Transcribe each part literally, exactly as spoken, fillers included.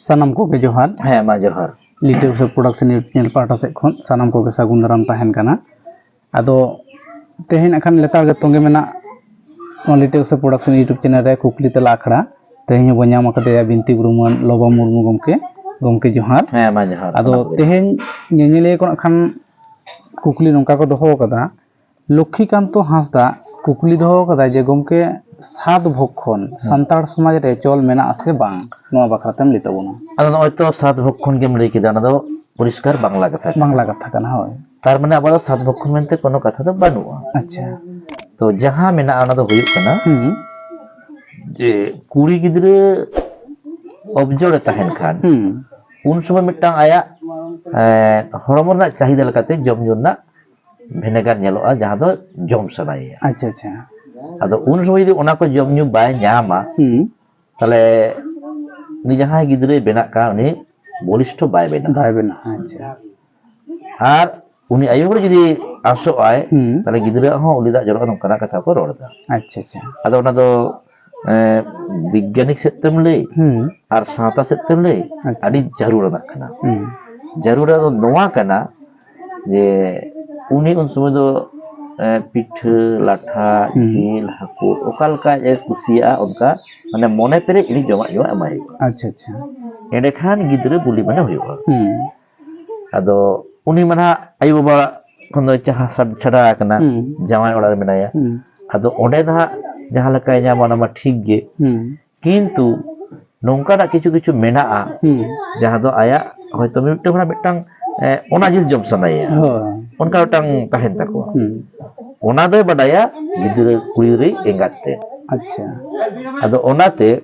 ᱥᱟᱱᱟᱢ ᱠᱚᱜᱮ ᱡᱚᱦᱟᱨ᱾ ᱦᱮᱸ, ᱢᱟ ᱡᱚᱦᱟᱨ᱾ ᱞᱤᱴᱟᱹ ᱩᱥᱟᱹᱫ ᱯᱨᱚᱰᱟᱠᱥᱚᱱ YouTube ᱪᱮᱱᱮᱞ ᱯᱟᱦᱴᱟ ᱥᱮᱫ ᱠᱷᱚᱱ ᱥᱟᱱᱟᱢ ᱠᱚᱜᱮ ᱥᱟᱹᱜᱩᱱ ᱫᱟᱨᱟᱢ ᱛᱟᱦᱮᱱ ᱠᱟᱱᱟ᱾ ᱟᱫᱚ ᱛᱮᱦᱮᱧ ᱱᱟᱜ ᱠᱷᱟᱱ ᱞᱮᱛᱟᱲ ᱜᱮ ᱛᱚᱸᱜᱮ ᱢᱮᱱᱟᱜ ᱱᱚᱣᱟ ᱞᱤᱴᱟᱹ ᱩᱥᱟᱹᱫ ᱯᱨᱚᱰᱟᱠᱥᱚᱱ YouTube ᱪᱮᱱᱮᱞ ᱨᱮ ᱠᱩᱠᱞᱤ ᱛᱮᱞᱟ ᱟᱠᱷᱲᱟ᱾ ᱛᱮᱦᱮᱧ ᱦᱚᱸᱵᱚᱱ ᱧᱟᱢ ᱟᱠᱟᱫᱮᱭᱟ ᱵᱤᱱᱛᱤ ᱜᱩᱨᱩᱢᱟᱹᱱ ᱞᱚᱵᱚ ᱢᱩᱨᱢᱩ ᱜᱚᱢᱠᱮ᱾ ᱜᱚᱢᱠᱮ ᱡᱚᱦᱟᱨ᱾ ᱦᱮᱸ, ᱢᱟ ᱡᱚᱦᱟᱨ᱾ ᱟᱫᱚ ᱥᱟᱱᱟᱢ ᱠᱚᱜᱮ᱾ ᱛᱮᱦᱮᱧ ᱧᱮᱧᱮᱞᱤᱭᱟᱹ ᱠᱚ ᱱᱟᱜ ᱠᱷᱟᱱ ᱠᱩᱠᱞᱤ ᱱᱚᱝᱠᱟ ᱠᱚ ᱫᱚᱦᱚ ᱟᱠᱟᱫᱟ, ᱞᱚᱠᱠᱷᱤᱠᱟᱱᱛᱚ ᱦᱟᱸᱥᱫᱟ ᱠᱩᱠᱞᱤ ᱫᱚᱦᱚ ᱟᱠᱟᱫᱟᱭ ᱡᱮ, ᱜᱚᱢᱠᱮ, ᱥᱟᱛ ᱵᱷᱚᱠᱠᱷᱚᱱ ᱦᱮᱸ᱾ ᱥᱟᱱᱛᱟᱲ ᱥᱚᱢᱟᱡᱽ ᱨᱮ ᱪᱚᱞ ᱢᱮᱱᱟᱜ ᱟᱥᱮ ᱵᱟᱝ? ᱱᱚᱣᱟ ᱵᱟᱠᱷᱨᱟ ᱛᱮᱢ ᱞᱟᱹᱭ ᱛᱟᱵᱚᱱᱟ᱾ ᱟᱫᱚ ᱱᱚᱜᱼᱚᱭ ᱛᱚ ᱥᱟᱛ ᱵᱷᱚᱠᱠᱷᱚᱱ ᱜᱮᱢ ᱞᱟᱹᱭ ᱠᱮᱫᱟ, ᱚᱱᱟ ᱫᱚ ᱯᱚᱨᱤᱥᱠᱟᱨ ᱵᱟᱝᱞᱟ ᱠᱟᱛᱷᱟ ᱠᱟᱱᱟ᱾ ᱵᱟᱝᱞᱟ ᱠᱟᱛᱷᱟ ᱠᱟᱱᱟ, ᱦᱳᱭ᱾ ᱛᱟᱨ ᱢᱟᱱᱮ ᱟᱵᱚ ᱫᱚ ᱥᱟᱛ ᱵᱷᱚᱠᱠᱷᱚᱱ ᱢᱮᱱᱛᱮ ᱠᱳᱱᱳ ᱠᱟᱛᱷᱟ ᱫᱚ ᱵᱟᱹᱱᱩᱜᱼᱟ᱾ ᱟᱪᱪᱷᱟ᱾ ᱛᱚ ᱡᱟᱦᱟᱸ ᱢᱮᱱᱟᱜᱼᱟ, ᱚᱱᱟ ᱫᱚ ᱦᱩᱭᱩᱜ ᱠᱟᱱᱟ ᱦᱩᱸ᱾ ᱡᱮ ᱠᱩᱲᱤ ᱜᱤᱫᱽᱨᱟᱹ ᱚᱵᱡᱚᱲᱮ ᱛᱟᱦᱮᱱ ᱠᱷᱟᱱ ᱦᱩᱸ᱾ ᱩᱱ ᱥᱚᱢᱚᱭ ᱢᱤᱫᱴᱟᱝ ᱟᱭᱟᱜ, ᱮᱸ, ᱦᱚᱲᱢᱚ ᱨᱮᱱᱟᱜ ᱪᱟᱦᱤᱫᱟ ᱞᱮᱠᱟᱛᱮ ᱡᱚᱢ ᱧᱩ ᱨᱮᱱᱟᱜ ᱵᱷᱮᱱᱮᱜᱟᱨ ᱧᱮᱞᱚᱜᱼᱟ, ᱡᱟᱦᱟᱸ ᱫᱚ ᱡᱚᱢ ᱥᱟᱱᱟᱭᱮᱭᱟ᱾ ᱟᱪᱪᱷᱟ, ᱟᱪᱪᱷᱟ᱾ ᱟᱫᱚ ᱩᱱ ᱥᱚᱢᱚᱭ ᱡᱩᱫᱤ ᱚᱱᱟ ᱠᱚ ᱡᱚᱢ ᱧᱩ ᱵᱟᱭ ᱧᱟᱢᱟ, ᱦᱩᱸ᱾ ᱛᱟᱦᱞᱮ ᱩᱱᱤ ᱡᱟᱦᱟᱸᱭ ᱜᱤᱫᱽᱨᱟᱹᱭ ᱵᱮᱱᱟᱜ ᱠᱟᱱ, ᱩᱱᱤ ᱵᱚᱞᱤᱥᱴᱷᱚ ᱵᱟᱭ ᱵᱮᱱᱟᱜᱼᱟ᱾ ᱵᱟᱭ ᱵᱮᱱᱟᱜᱼᱟ, ᱟᱪᱪᱷᱟ᱾ ᱟᱨ ᱩᱱᱤ ᱟᱭᱳ ᱦᱚᱲ ᱡᱩᱫᱤ ᱟᱥᱚᱜ ᱟᱭ, ᱦᱩᱸ᱾ ᱛᱟᱦᱞᱮ ᱜᱤᱫᱽᱨᱟᱹ ᱦᱚᱸ ᱩᱞᱤ ᱫᱟᱜ ᱡᱚᱨᱚᱜᱼᱟ, ᱱᱚᱝᱠᱟᱱᱟᱜ ᱠᱟᱛᱷᱟ ᱠᱚ ᱨᱚᱲ ᱮᱫᱟ᱾ ᱟᱪᱪᱷᱟ, ᱟᱪᱪᱷᱟ᱾ ᱟᱫᱚ ᱚᱱᱟ ᱫᱚ, ᱮᱸ, ᱵᱤᱜᱽᱜᱟᱱᱤᱠ ᱥᱮᱫ ᱛᱮᱢ ᱞᱟᱹᱭ ᱦᱩᱸ᱾ ᱟᱨ ᱥᱟᱶᱛᱟ ᱥᱮᱫ ᱛᱮᱢ ᱞᱟᱹᱭ, ᱟᱪᱪᱷᱟ᱾ ᱟᱹᱰᱤ ᱡᱟᱹᱨᱩᱲ ᱟᱱᱟᱜ ᱠᱟᱱᱟ᱾ ᱦᱩᱸ᱾ ᱡᱟᱹᱨᱩᱲ ᱫᱚ ᱱᱚᱣᱟ ᱠᱟᱱᱟ ᱡᱮ ᱩᱱᱤ ᱩᱱ ᱥᱚᱢᱚᱭ ᱫᱚ, ᱮᱸ, ᱯᱤᱴᱷᱟᱹ, ᱞᱟᱴᱷᱟ, ᱦᱩᱸ᱾ ᱡᱤᱞ, ᱦᱟᱹᱠᱩ ᱚᱠᱟ ᱞᱮᱠᱟ ᱮ ᱠᱩᱥᱤᱭᱟᱜᱼᱟ, ᱚᱱᱠᱟ ᱢᱟᱱᱮ ᱢᱚᱱᱮ ᱯᱮᱨᱮᱡ ᱩᱱᱤ ᱡᱚᱢᱟᱜ ᱧᱩᱣᱟᱜ ᱮᱢᱟᱭ ᱦᱩᱭᱩᱜᱼᱟ᱾ ᱟᱪᱪᱷᱟ, ᱟᱪᱪᱷᱟ᱾ ᱮᱸᱰᱮᱠᱷᱟᱱ ᱜᱤᱫᱽᱨᱟᱹ ᱵᱩᱞᱤ ᱢᱟᱱᱮ ᱦᱩᱭᱩᱜᱼᱟ᱾ ᱦᱩᱸ᱾ ᱟᱫᱚ ᱩᱱᱤ ᱢᱟ ᱱᱟᱦᱟᱜ ᱟᱭᱳ ᱵᱟᱵᱟ ᱠᱷᱚᱱ ᱫᱚ ᱪᱟᱦᱟ ᱥᱟᱰ ᱪᱷᱟᱰᱟ ᱟᱠᱟᱱᱟ, ᱦᱩᱸ᱾ ᱡᱟᱶᱟᱭ ᱚᱲᱟᱜ ᱨᱮ ᱢᱮᱱᱟᱭᱟ᱾ ᱦᱩᱸ᱾ ᱟᱫᱚ ᱚᱸᱰᱮ ᱱᱟᱦᱟᱜ ᱡᱟᱦᱟᱸ ᱞᱮᱠᱟᱭ ᱧᱟᱢᱟ, ᱚᱱᱟ ᱢᱟ ᱴᱷᱤᱠ ᱜᱮ᱾ ᱦᱩᱸ᱾ ᱠᱤᱱᱛᱩ ᱱᱚᱝᱠᱟᱱᱟᱜ ᱠᱤᱪᱷᱩ ᱠᱤᱪᱷᱩ ᱢᱮᱱᱟᱜᱼᱟ, ᱦᱩᱸ᱾ ᱡᱟᱦᱟᱸ ᱫᱚ ᱟᱭᱟᱜ ᱦᱚᱭᱛᱳ ᱢᱤᱫᱴᱟᱝ ᱠᱷᱚᱱᱟᱜ ᱢᱤᱫᱴᱟᱝ, ᱮ, ᱚᱱᱟ ᱡᱤᱱᱤᱥ ᱡᱚᱢ ᱥᱟᱱᱟᱭᱮᱭᱟ᱾ ᱦᱳᱭ᱾ ᱚᱱᱠᱟ ᱢᱤᱫᱴᱟᱝ ᱛᱟᱦᱮᱱ ᱛᱟᱠᱚᱣᱟ᱾ ᱦᱩᱸ᱾ ᱚᱱᱟ ᱫᱚᱭ ᱵᱟᱰᱟᱭᱟ ᱜᱤᱫᱽᱨᱟᱹ, ᱠᱩᱲᱤ ᱜᱤᱫᱽᱨᱟᱹ ᱮᱸᱜᱟᱛ ᱛᱮ᱾ ᱟᱪᱪᱷᱟ᱾ ᱟᱫᱚ ᱚᱱᱟᱛᱮ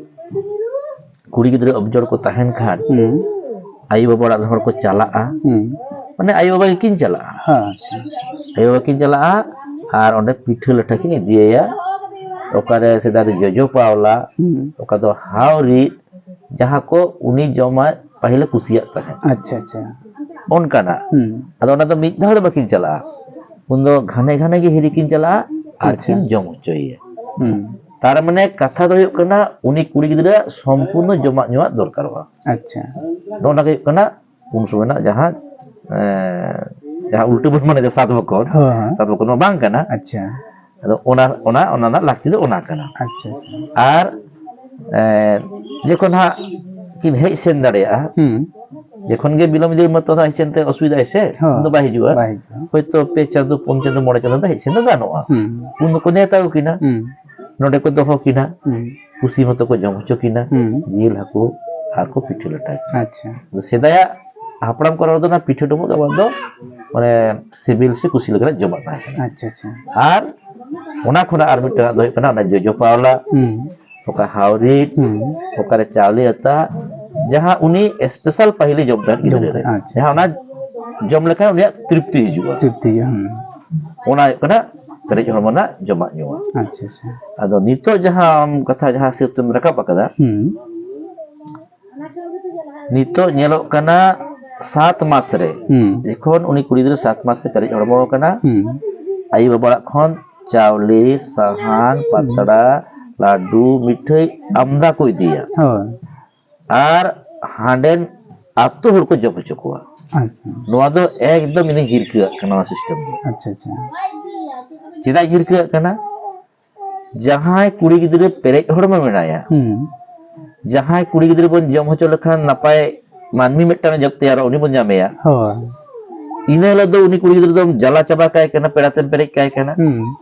ᱠᱩᱲᱤ ᱜᱤᱫᱽᱨᱟᱹ ᱚᱵᱡᱚᱲ ᱠᱚ ᱛᱟᱦᱮᱱ ᱠᱷᱟᱱ, ᱦᱩᱸ᱾ ᱟᱭᱳ ᱵᱟᱵᱟ ᱚᱲᱟᱜ ᱨᱮᱱ ᱦᱚᱲ ᱠᱚ ᱪᱟᱞᱟᱜᱼᱟ᱾ ᱦᱩᱸ᱾ ᱢᱟᱱᱮ ᱟᱭᱳ ᱵᱟᱵᱟ ᱜᱮᱠᱤᱱ ᱪᱟᱞᱟᱜᱼᱟ᱾ ᱦᱮᱸ, ᱟᱪᱪᱷᱟ᱾ ᱟᱭᱳ ᱵᱟᱵᱟ ᱠᱤᱱ ᱪᱟᱞᱟᱜᱼᱟ ᱟᱨ ᱚᱸᱰᱮ ᱯᱤᱴᱷᱟᱹ ᱞᱟᱴᱷᱟ ᱠᱤᱱ ᱤᱫᱤᱭᱟᱭᱟ᱾ ᱚᱠᱟᱨᱮ ᱥᱮᱫᱟᱭ ᱫᱚ ᱡᱚᱡᱚ ᱯᱟᱣᱞᱟ, ᱦᱩᱸ᱾ ᱚᱠᱟ ᱫᱚ ᱦᱟᱣ ᱨᱤᱫ, ᱡᱟᱦᱟᱸ ᱠᱚ ᱩᱱᱤ ᱡᱚᱢᱟᱜ ᱯᱟᱹᱦᱤᱞᱮ ᱠᱩᱥᱤᱭᱟᱜ ᱛᱟᱦᱮᱸᱫ᱾ ᱟᱪᱪᱷᱟ, ᱟᱪᱪᱷᱟ᱾ ᱚᱱᱠᱟᱱᱟᱜ᱾ ᱦᱩᱸ᱾ ᱟᱫᱚ ᱚᱱᱟ ᱫᱚ ᱢᱤᱫ ᱫᱷᱟᱣ ᱫᱚ ᱵᱟᱹᱠᱤᱱ ᱪᱟᱞᱟᱜᱼᱟ, ᱩᱱᱫᱚ ᱜᱷᱟᱱᱮ ᱜᱷᱟᱱᱮ ᱜᱮ ᱦᱤᱨᱤ ᱠᱤᱱ ᱪᱟᱞᱟᱜᱼᱟ ᱟᱨ ᱟᱪᱪᱷᱟ᱾ ᱠᱤᱱ ᱡᱚᱢ ᱦᱚᱪᱚᱭᱮᱭᱟ᱾ ᱦᱩᱸ᱾ ᱛᱟᱨ ᱢᱟᱱᱮ ᱠᱟᱛᱷᱟ ᱫᱚ ᱦᱩᱭᱩᱜ ᱠᱟᱱᱟ, ᱩᱱᱤ ᱠᱩᱲᱤ ᱜᱤᱫᱽᱨᱟᱹ ᱥᱚᱢᱯᱩᱨᱱᱚ ᱡᱚᱢᱟᱜ ᱧᱩᱣᱟᱜ ᱫᱚᱨᱠᱟᱨᱚᱜᱼᱟ᱾ ᱟᱪᱪᱷᱟ᱾ ᱱᱚᱜᱼᱚ ᱱᱚᱣᱟ ᱜᱮ ᱦᱩᱭᱩᱜ ᱠᱟᱱᱟ ᱩᱱ ᱥᱚᱢᱚᱭ ᱨᱮᱱᱟᱜ ᱡᱟᱦᱟᱸ, ᱮᱸ, ᱡᱟᱦᱟᱸ ᱩᱞᱴᱟᱹ ᱵᱚᱱ ᱢᱟᱱᱮ ᱡᱮ ᱥᱟᱛ ᱵᱚᱠᱚᱨ, ᱦᱳᱭ, ᱦᱳᱭ᱾ ᱥᱟᱛ ᱵᱚᱠᱚᱨ ᱢᱟ ᱵᱟᱝ ᱠᱟᱱᱟ᱾ ᱟᱪᱪᱷᱟ᱾ ᱟᱫᱚ ᱚᱱᱟ, ᱚᱱᱟ, ᱚᱱᱟ ᱨᱮᱱᱟᱜ ᱞᱟᱹᱠᱛᱤ ᱫᱚ ᱚᱱᱟ ᱠᱟᱱᱟ᱾ ᱟᱪᱪᱷᱟ, ᱟᱪᱪᱷᱟ᱾ ᱟᱨ, ᱮᱸ, ᱡᱚᱠᱷᱚᱱ ᱦᱟᱸᱜ ᱠᱤᱱ ᱦᱮᱡ ᱥᱮᱱ ᱫᱟᱲᱮᱭᱟᱜᱼᱟ, ᱦᱩᱸ᱾ ᱡᱚᱠᱷᱚᱱ ᱜᱮ ᱵᱤᱞᱚᱢ ᱤᱫᱤ ᱢᱟᱛᱚ ᱦᱟᱸᱜ ᱦᱮᱡ ᱥᱮᱱ ᱛᱮ ᱚᱥᱩᱵᱤᱫᱷᱟ ᱥᱮ, ᱦᱳᱭ᱾ ᱩᱱ ᱫᱚ ᱵᱟᱭ ᱦᱤᱡᱩᱜᱼᱟ᱾ ᱵᱟᱭ ᱦᱤᱡᱩᱜᱼᱟ᱾ ᱦᱳᱭᱛᱳ ᱯᱮ ᱪᱟᱸᱫᱚ, ᱯᱩᱱ ᱪᱟᱸᱫᱚ, ᱢᱚᱬᱮ ᱪᱟᱸᱫᱚ ᱫᱚ ᱦᱮᱡ ᱥᱮᱱ ᱫᱚ ᱜᱟᱱᱚᱜᱼᱟ᱾ ᱦᱩᱸ᱾ ᱩᱱ ᱫᱚᱠᱚ ᱱᱮᱣᱛᱟ ᱠᱤᱱᱟ᱾ ᱦᱩᱸ᱾ ᱱᱚᱰᱮ ᱠᱚ ᱫᱚᱦᱚ ᱠᱤᱱᱟ᱾ ᱦᱩᱸ᱾ ᱠᱩᱥᱤ ᱢᱚᱛᱚ ᱠᱚ ᱡᱚᱢ ᱦᱚᱪᱚ ᱠᱤᱱᱟ᱾ ᱦᱩᱸ᱾ ᱡᱤᱞ, ᱦᱟᱹᱠᱩ ᱟᱨ ᱠᱚ ᱯᱤᱴᱷᱟᱹ ᱞᱟᱴᱷᱟᱭᱟ᱾ ᱟᱪᱪᱷᱟ᱾ ᱟᱫᱚ ᱥᱮᱫᱟᱭᱟᱜ ᱦᱟᱯᱲᱟᱢ ᱠᱚ ᱨᱚᱲ ᱫᱚ ᱚᱱᱟ ᱯᱤᱴᱷᱟᱹ ᱰᱩᱸᱵᱩᱜ ᱫᱚ ᱟᱵᱚ ᱫᱚ ᱢᱟᱱᱮ ᱥᱤᱵᱤᱞ ᱥᱮ ᱠᱩᱥᱤ ᱞᱮᱠᱟᱱᱟᱜ ᱡᱚᱢᱟᱜ ᱛᱟᱦᱮᱸ ᱠᱟᱱᱟ᱾ ᱟᱪᱪᱷᱟ, ᱟᱪᱪᱷᱟ᱾ ᱟᱨ ᱚᱱᱟ ᱠᱷᱚᱱᱟᱜ ᱟᱨ ᱢᱤᱫᱴᱟᱝ ᱫᱚ ᱦᱩᱭᱩᱜ ᱠᱟᱱᱟ ᱚᱱᱟ ᱡᱚᱡᱚ ᱯᱟᱣᱞᱟ, ᱦᱩᱸ᱾ ᱚᱠᱟ ᱦᱟᱣᱨᱤᱴ, ᱦᱩᱸ᱾ ᱚᱠᱟᱨᱮ ᱪᱟᱣᱞᱮ ᱟᱛᱟ, ᱡᱟᱦᱟᱸ ᱩᱱᱤ ᱥᱯᱮᱥᱟᱞ ᱯᱟᱹᱦᱤᱞᱮ ᱡᱚᱢ ᱛᱟᱦᱮᱸᱫ ᱜᱤᱫᱽᱨᱟᱹ ᱡᱚᱢ ᱨᱮ᱾ ᱛᱟᱦᱮᱸᱫ, ᱟᱪᱪᱷᱟ, ᱡᱟᱦᱟᱸ ᱟᱪᱪᱷᱟ᱾ ᱚᱱᱟ ᱡᱚᱢ ᱞᱮᱠᱷᱟᱱ ᱩᱱᱤᱭᱟᱜ ᱛᱨᱤᱯᱛᱤ ᱦᱤᱡᱩᱜᱼᱟ᱾ ᱛᱨᱤᱯᱛᱤ ᱦᱤᱡᱩᱜᱼᱟ, ᱦᱩᱸ᱾ ᱚᱱᱟ ᱦᱩᱭᱩᱜ ᱠᱟᱱᱟ ᱯᱮᱨᱮᱡ ᱦᱚᱲᱢᱚ ᱨᱮᱱᱟᱜ ᱡᱚᱢᱟᱜ ᱧᱩᱣᱟᱜ᱾ ᱟᱪᱪᱷᱟ, ᱟᱪᱪᱷᱟ᱾ ᱟᱫᱚ ᱱᱤᱛᱚᱜ ᱡᱟᱦᱟᱸ ᱟᱢ ᱠᱟᱛᱷᱟ ᱡᱟᱦᱟᱸ ᱦᱤᱥᱟᱹᱵ ᱛᱮᱢ ᱨᱟᱠᱟᱵ ᱟᱠᱟᱫᱟ, ᱦᱩᱸ᱾ ᱱᱤᱛᱚᱜ ᱧᱮᱞᱚᱜ ᱠᱟᱱᱟ ᱥᱟᱛ ᱢᱟᱥ ᱨᱮ, ᱦᱩᱸ᱾ ᱡᱚᱠᱷᱚᱱ ᱩᱱᱤ ᱠᱩᱲᱤ ᱜᱤᱫᱽᱨᱟᱹ ᱥᱟᱛ ᱢᱟᱥ ᱨᱮ ᱯᱮᱨᱮᱡ ᱦᱚᱲᱢᱚ ᱠᱟᱱᱟ, ᱦᱩᱸ᱾ ᱟᱭᱳ ᱵᱟᱵᱟ ᱚᱲᱟᱜ ᱠᱷᱚᱱ ᱪᱟᱣᱞᱮ, ᱥᱟᱦᱟᱱ, ᱦᱩᱸ᱾ ᱯᱟᱛᱲᱟ, ᱞᱟᱹᱰᱩ, ᱢᱤᱴᱷᱟᱹᱭ ᱟᱢᱫᱟ ᱠᱚ ᱤᱫᱤᱭᱟ᱾ ᱦᱳᱭ᱾ ᱟᱨ ᱦᱟᱸᱰᱮᱱ ᱟᱛᱳ ᱦᱚᱲ ᱠᱚ ᱡᱚᱢ ᱦᱚᱪᱚ ᱠᱚᱣᱟ᱾ ᱟᱪᱪᱷᱟ᱾ ᱱᱚᱣᱟ ᱫᱚ ᱮᱠᱫᱚᱢ ᱤᱧ ᱦᱤᱨᱠᱟᱹᱣᱟᱜ ᱠᱟᱱᱟ, ᱱᱚᱣᱟ ᱥᱤᱥᱴᱮᱢ ᱫᱚ᱾ ᱟᱪᱪᱷᱟ, ᱟᱪᱪᱷᱟ᱾ ᱪᱮᱫᱟᱜ ᱤᱧ ᱦᱤᱨᱠᱟᱹᱣᱟᱜ ᱠᱟᱱᱟ? ᱡᱟᱦᱟᱸᱭ ᱠᱩᱲᱤ ᱜᱤᱫᱽᱨᱟᱹ ᱯᱮᱨᱮᱡ ᱦᱚᱲᱢᱚ ᱢᱮᱱᱟᱭᱟ, ᱦᱩᱸ᱾ ᱡᱟᱦᱟᱸᱭ ᱠᱩᱲᱤ ᱜᱤᱫᱽᱨᱟᱹ ᱵᱚᱱ ᱡᱚᱢ ᱦᱚᱪᱚ ᱞᱮᱠᱷᱟᱱ ᱱᱟᱯᱟᱭ ᱢᱟᱹᱱᱢᱤ ᱢᱤᱫᱴᱟᱝ ᱡᱚᱜ ᱛᱮᱭᱟᱨᱚᱜ, ᱩᱱᱤ ᱵᱚᱱ ᱧᱟᱢᱮᱭᱟ᱾ ᱦᱳᱭ᱾ ᱤᱱᱟᱹ ᱦᱤᱞᱳᱜ ᱫᱚ ᱩᱱᱤ ᱠᱩᱲᱤ ᱜᱤᱫᱽᱨᱟᱹ ᱫᱚᱢ ᱡᱟᱞᱟ ᱪᱟᱵᱟ ᱠᱟᱭ ᱠᱟᱱᱟ, ᱯᱮᱲᱟ ᱛᱮᱢ ᱯᱮᱨᱮᱡ ᱠᱟᱭ ᱠᱟᱱᱟ᱾ ᱦᱩᱸ᱾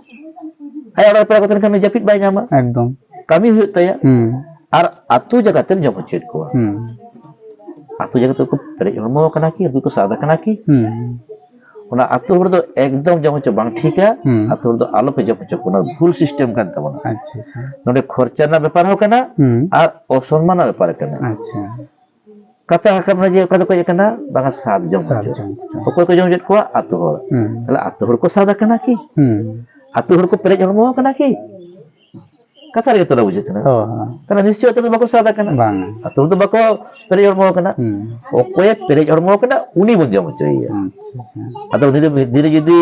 ᱟᱭᱟᱜ ᱚᱲᱟᱜ ᱨᱮ ᱯᱮᱲᱟ ᱠᱚ ᱛᱟᱦᱮᱱ ᱠᱷᱟᱱ ᱩᱱᱤ ᱡᱟᱹᱯᱤᱫ ᱵᱟᱭ ᱧᱟᱢᱟ᱾ ᱮᱠᱫᱚᱢ᱾ ᱠᱟᱹᱢᱤ ᱦᱩᱭᱩᱜ ᱛᱟᱭᱟ᱾ ᱦᱩᱸ᱾ ᱟᱨ ᱟᱹᱛᱩ ᱡᱟᱠᱟᱛᱮᱢ ᱡᱚᱢ ᱦᱚᱪᱚᱭᱮᱫ ᱠᱚᱣᱟ᱾ ᱦᱩᱸ᱾ ᱟᱹᱛᱩ ᱡᱟᱠᱟᱛ ᱠᱚ ᱯᱮᱨᱮᱡ ᱦᱚᱲᱢᱚ ᱠᱟᱱᱟ ᱠᱤ? ᱩᱱᱠᱩ ᱠᱚ ᱥᱟᱫ ᱟᱠᱟᱱᱟ ᱠᱤ? ᱦᱩᱸ᱾ ᱚᱱᱟ ᱟᱹᱛᱩ ᱦᱚᱲ ᱫᱚ ᱮᱠᱫᱚᱢ ᱡᱚᱢ ᱦᱚᱪᱚ ᱵᱟᱝ ᱴᱷᱤᱠᱟ᱾ ᱦᱩᱸ᱾ ᱟᱹᱛᱩ ᱦᱚᱲ ᱫᱚ ᱟᱞᱚᱯᱮ ᱡᱚᱢ ᱦᱚᱪᱚ ᱠᱚᱣᱟ, ᱚᱱᱟ ᱵᱷᱩᱞ ᱥᱤᱥᱴᱮᱢ ᱠᱟᱱ ᱛᱟᱵᱚᱱᱟ᱾ ᱟᱪᱪᱷᱟ, ᱟᱪᱪᱷᱟ᱾ ᱱᱚᱰᱮ ᱠᱷᱚᱨᱪᱟ ᱨᱮᱱᱟᱜ ᱵᱮᱯᱟᱨ ᱦᱚᱸ ᱠᱟᱱᱟ, ᱦᱩᱸ᱾ ᱟᱨ ᱚᱥᱚᱱᱢᱟᱱ ᱨᱮᱱᱟᱜ ᱵᱮᱯᱟᱨ ᱠᱟᱱᱟ᱾ ᱟᱪᱪᱷᱟ᱾ ᱠᱟᱛᱷᱟ ᱨᱟᱠᱟᱵ ᱮᱱᱟ ᱡᱮ ᱚᱠᱟ ᱫᱚᱠᱚ ᱦᱮᱡ ᱟᱠᱟᱱᱟ, ᱵᱟᱝᱟ ᱥᱟᱫ ᱡᱚᱢ ᱥᱟᱫ ᱦᱚᱪᱚ᱾ ᱡᱚᱢ ᱦᱚᱪᱚ᱾ ᱚᱠᱚᱭ ᱠᱚ ᱡᱚᱢ ᱦᱚᱪᱚᱭᱮᱫ ᱠᱚᱣᱟ? ᱟᱹᱛᱩ ᱦᱚᱲ᱾ ᱦᱩᱸ᱾ ᱛᱟᱦᱞᱮ ᱟᱹᱛᱩ ᱦᱚᱲ ᱠᱚ ᱥᱟᱫ ᱟᱠᱟᱱᱟ ᱠᱤ? ᱦᱩᱸ᱾ ᱟᱹᱛᱩ ᱦᱚᱲ ᱠᱚ ᱯᱮᱨᱮᱡ ᱦᱚᱲᱢᱚ ᱟᱠᱟᱱᱟ ᱠᱤ? ᱠᱟᱛᱷᱟ ᱨᱮᱜᱮ ᱛᱚᱞᱟ ᱵᱩᱡᱷᱟᱹᱜ ᱠᱟᱱᱟ᱾ ᱦᱳᱭ, ᱦᱳᱭ᱾ ᱛᱟᱦᱞᱮ ᱱᱤᱥᱪᱚᱭ ᱟᱹᱛᱩ ᱨᱮᱫᱚ ᱵᱟᱠᱚ ᱥᱟᱫ ᱟᱠᱟᱱᱟ᱾ ᱵᱟᱝ᱾ ᱟᱹᱛᱩ ᱨᱮᱫᱚ ᱵᱟᱠᱚ ᱯᱮᱨᱮᱡ ᱦᱚᱲᱢᱚ ᱟᱠᱟᱱᱟ᱾ ᱦᱩᱸ᱾ ᱚᱠᱚᱭᱮ ᱯᱮᱨᱮᱡ ᱦᱚᱲᱢᱚ ᱟᱠᱟᱱᱟ, ᱩᱱᱤ ᱵᱚᱱ ᱡᱚᱢ ᱦᱚᱪᱚᱭᱮᱭᱟ᱾ ᱟᱪᱪᱷᱟ, ᱟᱪᱪᱷᱟ᱾ ᱟᱫᱚ ᱩᱱᱤ ᱫᱚ ᱢᱤᱫ ᱫᱤᱱ ᱨᱮ ᱡᱩᱫᱤ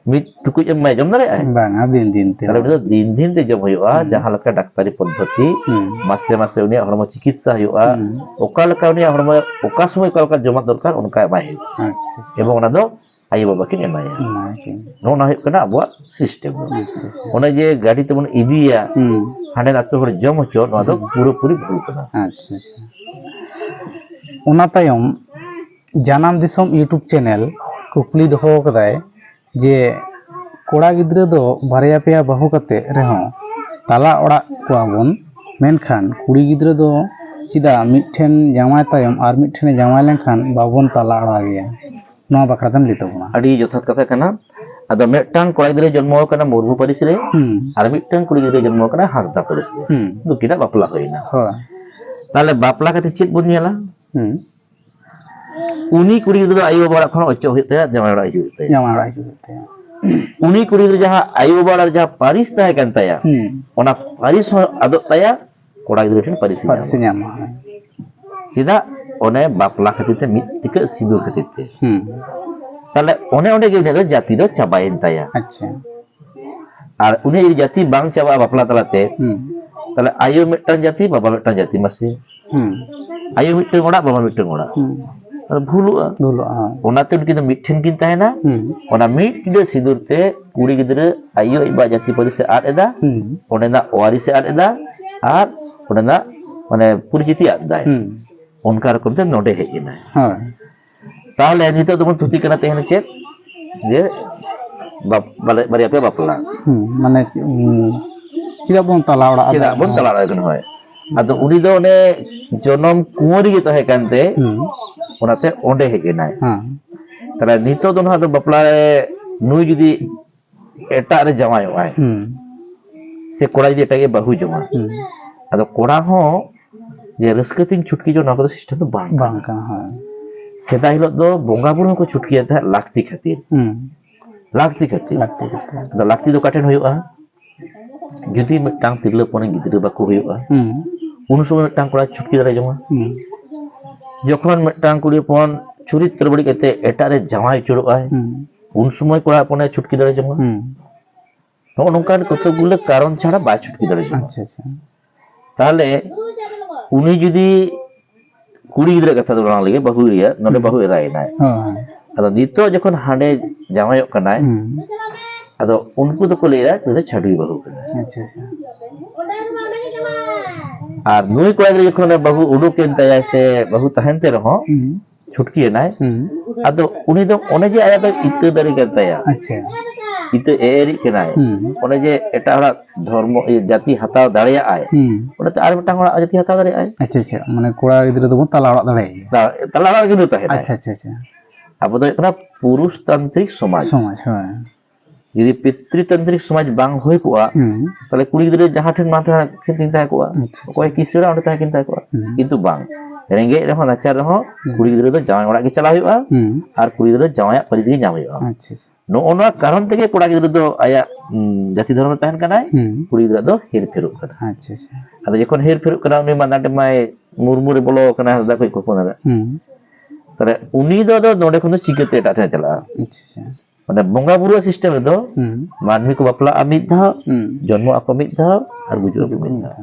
ᱢᱤᱫ ᱴᱩᱠᱩᱡ ᱮᱢ ᱮᱢᱟᱭᱟ, ᱡᱚᱢ ᱫᱟᱲᱮᱭᱟᱜᱼᱟᱭ? ᱵᱟᱝ, ᱫᱤᱱ ᱫᱤᱱ ᱛᱮ᱾ ᱛᱟᱦᱞᱮ ᱩᱱᱤ ᱫᱚ ᱫᱤᱱ ᱫᱤᱱ ᱛᱮ ᱡᱚᱢ ᱦᱩᱭᱩᱜᱼᱟ, ᱦᱩᱸ᱾ ᱡᱟᱦᱟᱸ ᱞᱮᱠᱟ ᱰᱟᱠᱛᱟᱨᱤ ᱯᱚᱫᱽᱫᱷᱚᱛᱤ, ᱦᱩᱸ᱾ ᱢᱟᱥᱮ ᱢᱟᱥᱮ ᱩᱱᱤᱭᱟᱜ ᱦᱚᱲᱢᱚ ᱪᱤᱠᱤᱛᱥᱟ ᱦᱩᱭᱩᱜᱼᱟ, ᱦᱩᱸ᱾ ᱚᱠᱟ ᱞᱮᱠᱟ ᱩᱱᱤᱭᱟᱜ ᱦᱚᱲᱢᱚ ᱚᱠᱟ ᱥᱚᱢᱚᱭ ᱚᱠᱟ ᱞᱮᱠᱟ ᱡᱚᱢᱟᱜ ᱫᱚᱨᱠᱟᱨ, ᱚᱱᱠᱟ ᱮᱢᱟᱭ ᱦᱩᱭᱩᱜᱼᱟ᱾ ᱟᱪᱪᱷᱟ, ᱟᱪᱪᱷᱟ᱾ ᱮᱵᱚᱝ ᱚᱱᱟ ᱫᱚ ᱟᱭᱳ ᱵᱟᱵᱟ ᱠᱤᱱ ᱮᱢᱟᱭᱟ᱾ ᱮᱢᱟᱭᱟ ᱠᱤᱱ᱾ ᱱᱚᱜᱼᱚ ᱱᱟ ᱦᱩᱭᱩᱜ ᱠᱟᱱᱟ ᱟᱵᱚᱣᱟᱜ system ᱫᱚ᱾ ᱟᱪᱪᱷᱟ, ᱟᱪᱪᱷᱟ᱾ ᱚᱱᱮ ᱡᱮ ᱜᱟᱹᱰᱤ ᱛᱮᱵᱚᱱ ᱤᱫᱤᱭᱟ, ᱦᱩᱸ᱾ ᱦᱟᱸᱰᱮ ᱟᱹᱛᱩ ᱦᱚᱲ ᱡᱚᱢ ᱦᱚᱪᱚ, ᱱᱚᱣᱟ ᱫᱚ ᱦᱩᱸ᱾ ᱯᱩᱨᱟᱹᱯᱩᱨᱤ ᱵᱷᱩᱞ ᱠᱟᱱᱟ᱾ ᱟᱪᱪᱷᱟ, ᱟᱪᱪᱷᱟ᱾ ᱚᱱᱟ ᱛᱟᱭᱚᱢ ᱡᱟᱱᱟᱢ ᱫᱤᱥᱚᱢ YouTube channel ᱠᱩᱠᱞᱤ ᱫᱚᱦᱚ ᱟᱠᱟᱫᱟᱭ ᱡᱮ, ᱠᱚᱲᱟ ᱜᱤᱫᱽᱨᱟᱹ ᱫᱚ ᱵᱟᱨᱭᱟ ᱯᱮᱭᱟ ᱵᱟᱹᱦᱩ ᱠᱟᱛᱮ ᱨᱮᱦᱚᱸ ᱛᱟᱞᱟ ᱚᱲᱟᱜ ᱠᱚᱣᱟ ᱵᱚᱱ, ᱢᱮᱱᱠᱷᱟᱱ ᱠᱩᱲᱤ ᱜᱤᱫᱽᱨᱟᱹ ᱫᱚ ᱪᱮᱫᱟᱜ ᱢᱤᱫᱴᱷᱮᱱ ᱡᱟᱶᱟᱭ ᱛᱟᱭᱚᱢ ᱟᱨ ᱢᱤᱫᱴᱷᱮᱱᱮ ᱡᱟᱶᱟᱭ ᱞᱮᱱᱠᱷᱟᱱ ᱵᱟᱵᱚᱱ ᱛᱟᱞᱟ ᱚᱲᱟᱜᱮᱭᱟ? ᱱᱚᱣᱟ ᱵᱟᱠᱷᱨᱟ ᱛᱮᱢ ᱞᱟᱹᱭ ᱛᱟᱵᱚᱱᱟ᱾ ᱟᱹᱰᱤ ᱡᱚᱛᱷᱟᱛ ᱠᱟᱛᱷᱟ ᱠᱟᱱᱟ᱾ ᱟᱫᱚ ᱢᱤᱫᱴᱟᱝ ᱠᱚᱲᱟ ᱜᱤᱫᱽᱨᱟᱹᱭ ᱡᱚᱱᱢᱚ ᱟᱠᱟᱱᱟ ᱢᱩᱨᱢᱩ ᱯᱟᱹᱨᱤᱥ ᱨᱮ, ᱦᱩᱸ᱾ ᱟᱨ ᱢᱤᱫᱴᱟᱝ ᱠᱩᱲᱤ ᱜᱤᱫᱽᱨᱟᱹᱭ ᱡᱚᱱᱢᱚ ᱟᱠᱟᱱᱟ ᱦᱟᱸᱥᱫᱟ ᱯᱟᱹᱨᱤᱥ ᱨᱮ᱾ ᱦᱩᱸ᱾ ᱱᱩᱠᱤᱱᱟᱜ ᱵᱟᱯᱞᱟ ᱦᱩᱭᱱᱟ᱾ ᱦᱳᱭ᱾ ᱛᱟᱦᱞᱮ ᱵᱟᱯᱞᱟ ᱠᱟᱛᱮ ᱪᱮᱫ ᱵᱚᱱ ᱧᱮᱞᱟ? ᱦᱩᱸ᱾ ᱩᱱᱤ ᱠᱩᱲᱤ ᱜᱤᱫᱽᱨᱟᱹ ᱫᱚ ᱟᱭᱳ ᱵᱟᱵᱟ ᱚᱲᱟᱜ ᱠᱷᱚᱱ ᱚᱪᱚᱜ ᱦᱩᱭᱩᱜ ᱛᱟᱭᱟ, ᱡᱟᱶᱟᱭ ᱚᱲᱟᱜ ᱦᱤᱡᱩᱜ ᱦᱩᱭᱩᱜ ᱛᱟᱭᱟ᱾ ᱡᱟᱶᱟᱭ ᱚᱲᱟᱜ ᱦᱤᱡᱩᱜ ᱦᱩᱭᱩᱜ ᱛᱟᱭᱟ᱾ ᱩᱱᱤ ᱠᱩᱲᱤ ᱜᱤᱫᱽᱨᱟᱹ ᱡᱟᱦᱟᱸ ᱟᱭᱳ ᱵᱟᱵᱟ ᱚᱲᱟᱜ ᱨᱮ ᱡᱟᱦᱟᱸ ᱯᱟᱹᱨᱤᱥ ᱛᱟᱦᱮᱸ ᱠᱟᱱ ᱛᱟᱭᱟ, ᱦᱩᱸ᱾ ᱚᱱᱟ ᱯᱟᱹᱨᱤᱥ ᱦᱚᱸ ᱟᱫᱚᱜ ᱛᱟᱭᱟ, ᱠᱚᱲᱟ ᱜᱤᱫᱽᱨᱟᱹ ᱴᱷᱮᱱ ᱯᱟᱹᱨᱤᱥ ᱯᱟᱹᱨᱤᱥ ᱧᱟᱢᱟ᱾ ᱧᱟᱢᱟ, ᱦᱮᱸ᱾ ᱪᱮᱫᱟᱜ? ᱚᱱᱮ ᱵᱟᱯᱞᱟ ᱠᱷᱟᱹᱛᱤᱨ ᱛᱮ, ᱢᱤᱫ ᱴᱤᱠᱟᱹᱜ ᱥᱤᱸᱫᱩᱨ ᱠᱷᱟᱹᱛᱤᱨ ᱛᱮ᱾ ᱦᱩᱸ᱾ ᱛᱟᱦᱞᱮ ᱚᱱᱮ ᱚᱸᱰᱮ ᱜᱮ ᱩᱱᱤᱭᱟᱜ ᱫᱚ ᱡᱟᱹᱛᱤ ᱫᱚ ᱪᱟᱵᱟᱭᱮᱱ ᱛᱟᱭᱟ᱾ ᱟᱪᱪᱷᱟ᱾ ᱟᱨ ᱩᱱᱤᱭᱟᱜ ᱡᱩᱫᱤ ᱡᱟᱹᱛᱤ ᱵᱟᱝ ᱪᱟᱵᱟᱜᱼᱟ ᱵᱟᱯᱞᱟ ᱛᱟᱞᱟᱛᱮ, ᱦᱩᱸ᱾ ᱛᱟᱦᱞᱮ ᱟᱭᱳ ᱢᱤᱫᱴᱟᱝ ᱡᱟᱹᱛᱤ, ᱵᱟᱵᱟ ᱢᱤᱫᱴᱟᱝ ᱡᱟᱹᱛᱤ, ᱢᱟᱥᱮ᱾ ᱦᱩᱸ᱾ ᱟᱭᱳ ᱢᱤᱫᱴᱟᱝ ᱚᱲᱟᱜ, ᱵᱟᱵᱟ ᱢᱤᱫᱴᱟᱝ ᱚᱲᱟᱜ᱾ ᱦᱩᱸ᱾ ᱟᱫᱚ ᱵᱷᱩᱞᱩᱜᱼᱟ᱾ ᱵᱷᱩᱞᱩᱜᱼᱟ, ᱦᱮᱸ᱾ ᱚᱱᱟᱛᱮ ᱩᱱᱠᱤᱱ ᱫᱚ ᱢᱤᱫ ᱴᱷᱮᱱ ᱠᱤᱱ ᱛᱟᱦᱮᱱᱟ᱾ ᱦᱩᱸ᱾ ᱚᱱᱟ ᱢᱤᱫ ᱴᱤᱰᱟᱹ ᱥᱤᱸᱫᱩᱨ ᱛᱮ ᱠᱩᱲᱤ ᱜᱤᱫᱽᱨᱟᱹ ᱟᱭᱳ ᱟᱡ ᱵᱟ ᱡᱟᱹᱛᱤ ᱯᱟᱹᱨᱤᱥ ᱮ ᱟᱫ ᱮᱫᱟ, ᱦᱩᱸ᱾ ᱚᱸᱰᱮᱱᱟᱜ ᱣᱟᱨᱤᱥ ᱮ ᱟᱫ ᱮᱫᱟ, ᱟᱨ ᱚᱸᱰᱮᱱᱟᱜ ᱢᱟᱱᱮ ᱯᱚᱨᱤᱪᱤᱛᱤ ᱟᱫ ᱮᱫᱟᱭ᱾ ᱦᱩᱸ᱾ ᱚᱱᱠᱟ ᱨᱚᱠᱚᱢ ᱛᱮ ᱱᱚᱰᱮ ᱦᱮᱡ ᱮᱱᱟᱭ᱾ ᱦᱳᱭ᱾ ᱛᱟᱦᱚᱞᱮ ᱱᱤᱛᱚᱜ ᱫᱚᱵᱚᱱ ᱛᱷᱩᱛᱤ ᱠᱟᱱᱟ ᱛᱮᱦᱮᱧ ᱪᱮᱫ? ᱡᱮ ᱵᱟᱯ-, ᱵᱟᱞᱮ-, ᱵᱟᱨᱭᱟ ᱯᱮ ᱵᱟᱯᱞᱟ᱾ ᱦᱩᱸ, ᱢᱟᱱᱮ, ᱩᱸ, ᱪᱮᱫᱟᱜ ᱵᱚᱱ ᱛᱟᱞᱟ ᱚᱲᱟᱜ ᱪᱮᱫᱟᱜ ᱟᱫᱟ? ᱵᱚᱱ ᱦᱮᱸ᱾ ᱛᱟᱞᱟ ᱚᱲᱟᱜ ᱠᱟᱱᱟ? ᱦᱳᱭ᱾ ᱟᱫᱚ ᱩᱱᱤ ᱫᱚ ᱚᱱᱮ ᱡᱚᱱᱚᱢ ᱠᱩᱸᱣᱟᱹᱨᱤ ᱜᱮ ᱛᱟᱦᱮᱸ ᱠᱟᱱᱛᱮ, ᱦᱩᱸ᱾ ᱚᱱᱟᱛᱮ ᱚᱸᱰᱮ ᱦᱮᱡ ᱮᱱᱟᱭ᱾ ᱦᱮᱸ᱾ ᱛᱟᱦᱞᱮ ᱱᱤᱛᱚᱜ ᱫᱚ ᱱᱟᱦᱟᱜ ᱫᱚ ᱵᱟᱯᱞᱟ ᱨᱮ ᱱᱩᱭ ᱡᱩᱫᱤ ᱮᱴᱟᱜ ᱨᱮ ᱡᱟᱶᱟᱭᱚᱜᱼᱟᱭ, ᱦᱩᱸ᱾ ᱥᱮ ᱠᱚᱲᱟ ᱡᱩᱫᱤ ᱮᱴᱟᱜ ᱜᱮ ᱵᱟᱹᱦᱩ ᱡᱚᱝᱟ, ᱦᱩᱸ᱾ ᱟᱫᱚ ᱠᱚᱲᱟ ᱦᱚᱸ ᱡᱮ ᱨᱟᱹᱥᱠᱟᱹ ᱛᱤᱧ ᱪᱷᱩᱴᱠᱤ ᱡᱚᱝ, ᱱᱚᱣᱟ ᱠᱚᱫᱚ system ᱫᱚ ᱵᱟᱝ ᱠᱟᱱᱟ᱾ ᱵᱟᱝ ᱠᱟᱱᱟ, ᱦᱳᱭ᱾ ᱥᱮᱫᱟᱭ ᱦᱤᱞᱳᱜ ᱫᱚ ᱵᱚᱸᱜᱟ ᱵᱩᱨᱩ ᱦᱚᱸᱠᱚ ᱪᱷᱩᱴᱠᱤᱭᱮᱫ ᱛᱟᱦᱮᱸᱫ ᱞᱟᱹᱠᱛᱤ ᱠᱷᱟᱹᱛᱤᱨ᱾ ᱦᱩᱸ᱾ ᱞᱟᱹᱠᱛᱤ ᱠᱷᱟᱹᱛᱤᱨ᱾ ᱞᱟᱹᱠᱛᱤ ᱠᱷᱟᱹᱛᱤᱨ᱾ ᱟᱫᱚ ᱞᱟᱹᱠᱛᱤ ᱫᱚ ᱚᱠᱟ ᱴᱷᱮᱱ ᱦᱩᱭᱩᱜᱼᱟ? ᱡᱩᱫᱤ ᱢᱤᱫᱴᱟᱝ ᱛᱤᱨᱞᱟᱹ ᱦᱚᱯᱚᱱ ᱜᱤᱫᱽᱨᱟᱹ ᱵᱟᱠᱚ ᱦᱩᱭᱩᱜᱼᱟ, ᱦᱩᱸ᱾ ᱩᱱ ᱥᱚᱢᱚᱭ ᱢᱤᱫᱴᱟᱝ ᱠᱚᱲᱟ ᱪᱷᱩᱴᱠᱤ ᱫᱟᱲᱮ ᱡᱚᱝᱟ᱾ ᱦᱩᱸ᱾ ᱡᱚᱠᱷᱚᱱ ᱢᱤᱫᱴᱟᱝ ᱠᱩᱲᱤ ᱦᱚᱯᱚᱱ ᱪᱚᱨᱤᱛᱨᱚ ᱵᱟᱹᱲᱤᱡ ᱠᱟᱛᱮ ᱮᱴᱟᱜ ᱨᱮ ᱡᱟᱶᱟᱭ ᱩᱪᱟᱹᱲᱚᱜᱼᱟᱭ, ᱦᱩᱸ᱾ ᱩᱱ ᱥᱚᱢᱚᱭ ᱠᱚᱲᱟ ᱦᱚᱯᱚᱱᱮ ᱪᱷᱩᱴᱠᱤ ᱫᱟᱲᱮ ᱡᱚᱝᱟ᱾ ᱦᱩᱸ᱾ ᱱᱚᱜᱼᱚ ᱱᱚᱝᱠᱟᱱ ᱠᱚᱛᱚᱠ ᱜᱩᱞᱟᱹ ᱠᱟᱨᱚᱱ ᱪᱷᱟᱲᱟ ᱵᱟᱭ ᱪᱷᱩᱴᱠᱤ ᱫᱟᱲᱮ ᱡᱚᱝᱟ᱾ ᱟᱪᱪᱷᱟ, ᱟᱪᱪᱷᱟ᱾ ᱛᱟᱦᱚᱞᱮ ᱩᱱᱤ ᱡᱩᱫᱤ ᱠᱩᱲᱤ ᱜᱤᱫᱽᱨᱟᱹ ᱠᱟᱛᱷᱟ ᱫᱚ ᱵᱟᱝ ᱞᱟᱹᱭᱟ, ᱵᱟᱹᱦᱩ ᱮᱨᱟ, ᱱᱚᱰᱮ ᱦᱩᱸ᱾ ᱵᱟᱹᱦᱩ ᱮᱨᱟᱭᱮᱱᱟᱭ᱾ ᱦᱳᱭ, ᱦᱳᱭ᱾ ᱟᱫᱚ ᱱᱤᱛᱚᱜ ᱡᱚᱠᱷᱚᱱ ᱦᱟᱸᱰᱮ ᱡᱟᱶᱟᱭᱚᱜ ᱠᱟᱱᱟᱭ, ᱦᱩᱸ᱾ ᱟᱫᱚ ᱩᱱᱠᱩ ᱫᱚᱠᱚ ᱞᱟᱹᱭᱟ ᱱᱩᱭ ᱫᱚ ᱪᱷᱟᱹᱰᱣᱤ ᱵᱟᱹᱦᱩ ᱠᱟᱱᱟᱭ᱾ ᱟᱪᱪᱷᱟ, ᱟᱪᱪᱷᱟ᱾ ᱟᱨ ᱱᱩᱭ ᱠᱚᱲᱟ ᱜᱤᱫᱽᱨᱟᱹ ᱡᱚᱠᱷᱚᱱ ᱵᱟᱹᱦᱩ ᱩᱰᱩᱠᱮᱱ ᱛᱟᱭᱟ ᱥᱮ ᱵᱟᱹᱦᱩ ᱛᱟᱦᱮᱱ ᱛᱮ ᱨᱮᱦᱚᱸ, ᱦᱩᱸ᱾ ᱪᱷᱩᱴᱠᱤᱭᱮᱱᱟᱭ, ᱦᱩᱸ᱾ ᱟᱫᱚ ᱩᱱᱤ ᱫᱚ ᱚᱱᱮ ᱡᱮ ᱟᱭᱟᱜ ᱫᱚ ᱤᱛᱟᱹ ᱫᱟᱨᱮ ᱠᱟᱱ ᱛᱟᱭᱟ, ᱟᱪᱪᱷᱟ᱾ ᱤᱛᱟᱹ ᱮᱨᱤᱡ ᱠᱟᱱᱟᱭ, ᱦᱩᱸ᱾ ᱚᱱᱮ ᱡᱮ ᱮᱴᱟᱜ ᱦᱚᱲᱟᱜ ᱫᱷᱚᱨᱢᱚ, ᱤᱭᱟᱹ, ᱡᱟᱹᱛᱤ ᱦᱟᱛᱟᱣ ᱫᱟᱲᱮᱭᱟᱜᱼᱟᱭ, ᱦᱩᱸ᱾ ᱚᱱᱟᱛᱮ ᱟᱨ ᱢᱤᱫᱴᱟᱝ ᱦᱚᱲᱟᱜ ᱡᱟᱹᱛᱤ ᱦᱟᱛᱟᱣ ᱫᱟᱲᱮᱭᱟᱜᱼᱟᱭ᱾ ᱟᱪᱪᱷᱟ, ᱟᱪᱪᱷᱟ, ᱢᱟᱱᱮ ᱠᱚᱲᱟ ᱜᱤᱫᱽᱨᱟᱹ ᱫᱚᱵᱚᱱ ᱛᱟᱞᱟ ᱚᱲᱟᱜ ᱫᱟᱲᱮᱭᱟᱭᱟ᱾ ᱛᱟ-, ᱛᱟᱞᱟ ᱚᱲᱟᱜ ᱨᱮᱜᱮ ᱱᱩᱭ ᱛᱟᱦᱮᱱᱟᱭ᱾ ᱟᱪᱪᱷᱟ, ᱟᱪᱪᱷᱟ, ᱟᱪᱪᱷᱟ᱾ ᱟᱵᱚ ᱫᱚ ᱦᱩᱭᱩᱜ ᱠᱟᱱᱟ ᱯᱩᱨᱩᱥ ᱛᱟᱱᱛᱨᱤᱠ ᱥᱚᱢᱟᱡᱽ᱾ ᱥᱚᱢᱟᱡᱽ, ᱦᱳᱭ᱾ ᱡᱩᱫᱤ ᱯᱤᱛᱨᱤᱛᱟᱱᱛᱨᱤᱠ ᱥᱚᱢᱟᱡᱽ ᱵᱟᱝ ᱦᱩᱭ ᱠᱚᱜᱼᱟ, ᱦᱩᱸ᱾ ᱛᱟᱦᱞᱮ ᱠᱩᱲᱤ ᱜᱤᱫᱽᱨᱟᱹ ᱡᱟᱦᱟᱸ ᱴᱷᱮᱱ ᱢᱟ ᱴᱷᱮᱱ ᱠᱤᱱ ᱛᱟᱦᱮᱸ ᱠᱚᱜᱼᱟ, ᱟᱪᱪᱷᱟ, ᱚᱠᱚᱭ ᱟᱪᱪᱷᱟ᱾ ᱠᱤᱥᱟᱹᱬᱟ ᱚᱸᱰᱮ ᱛᱟᱦᱮᱸ ᱠᱤᱱ ᱛᱟᱦᱮᱸ ᱠᱚᱜᱼᱟ᱾ ᱦᱩᱸ᱾ ᱠᱤᱱᱛᱩ ᱵᱟᱝ, ᱨᱮᱸᱜᱮᱡ ᱨᱮᱦᱚᱸ ᱱᱟᱪᱟᱨ ᱨᱮᱦᱚᱸ ᱦᱩᱸ᱾ ᱠᱩᱲᱤ ᱜᱤᱫᱽᱨᱟᱹ ᱫᱚ ᱡᱟᱶᱟᱭ ᱚᱲᱟᱜ ᱜᱮ ᱪᱟᱞᱟᱣ ᱦᱩᱭᱩᱜᱼᱟ, ᱦᱩᱸ᱾ ᱟᱨ ᱠᱩᱲᱤ ᱜᱤᱫᱽᱨᱟᱹ ᱫᱚ ᱡᱟᱶᱟᱭᱟᱜ ᱯᱟᱹᱨᱤᱥ ᱜᱮ ᱧᱟᱢ ᱦᱩᱭᱩᱜᱼᱟ᱾ ᱟᱪᱪᱷᱟ, ᱟᱪᱪᱷᱟ᱾ ᱱᱚᱜᱼᱚ ᱱᱚᱣᱟ ᱠᱟᱨᱚᱱ ᱛᱮᱜᱮ ᱠᱚᱲᱟ ᱜᱤᱫᱽᱨᱟᱹ ᱫᱚ ᱟᱭᱟᱜ, ᱩᱸ, ᱡᱟᱹᱛᱤ ᱫᱷᱚᱨᱚᱢ ᱨᱮ ᱛᱟᱦᱮᱱ ᱠᱟᱱᱟᱭ, ᱦᱩᱸ᱾ ᱠᱩᱲᱤ ᱜᱤᱫᱽᱨᱟᱹ ᱫᱚ ᱦᱮᱨ ᱯᱷᱮᱨᱚᱜ ᱠᱟᱱᱟ᱾ ᱟᱪᱪᱷᱟ, ᱟᱪᱪᱷᱟ᱾ ᱟᱫᱚ ᱡᱚᱠᱷᱚᱱ ᱦᱮᱨ ᱯᱷᱮᱨᱚᱜ ᱠᱟᱱᱟ, ᱩᱱᱤ ᱢᱟ ᱱᱟᱰᱮ ᱢᱟᱭ ᱢᱩᱨᱢᱩ ᱨᱮ ᱵᱚᱞᱚ ᱠᱟᱱᱟ, ᱦᱟᱸᱥᱫᱟ ᱠᱷᱚᱡ ᱠᱚ ᱦᱚᱯᱚᱱ ᱮᱫᱟ᱾ ᱦᱩᱸ᱾ ᱛᱟᱦᱞᱮ ᱩᱱᱤ ᱫᱚ ᱟᱫᱚ ᱱᱚᱰᱮ ᱠᱷᱚᱱ ᱫᱚ ᱪᱤᱠᱟᱹᱛᱮ ᱮᱴᱟᱜ ᱴᱷᱮᱱ ᱪᱟᱞᱟᱜᱼᱟ? ᱟᱪᱪᱷᱟ, ᱟᱪᱪᱷᱟ᱾ ᱢᱟᱱᱮ ᱵᱚᱸᱜᱟ ᱵᱩᱨᱩ system ᱨᱮᱫᱚ ᱦᱩᱸ᱾ ᱢᱟᱹᱱᱢᱤ ᱠᱚ ᱵᱟᱯᱞᱟᱜᱼᱟ ᱢᱤᱫ ᱫᱷᱟᱣ, ᱦᱩᱸ᱾ ᱡᱚᱱᱢᱚᱜ ᱟᱠᱚ ᱢᱤᱫ ᱫᱷᱟᱣ ᱟᱨ ᱜᱩᱡᱩᱜ ᱟᱠᱚ ᱢᱤᱫ ᱫᱷᱟᱣ᱾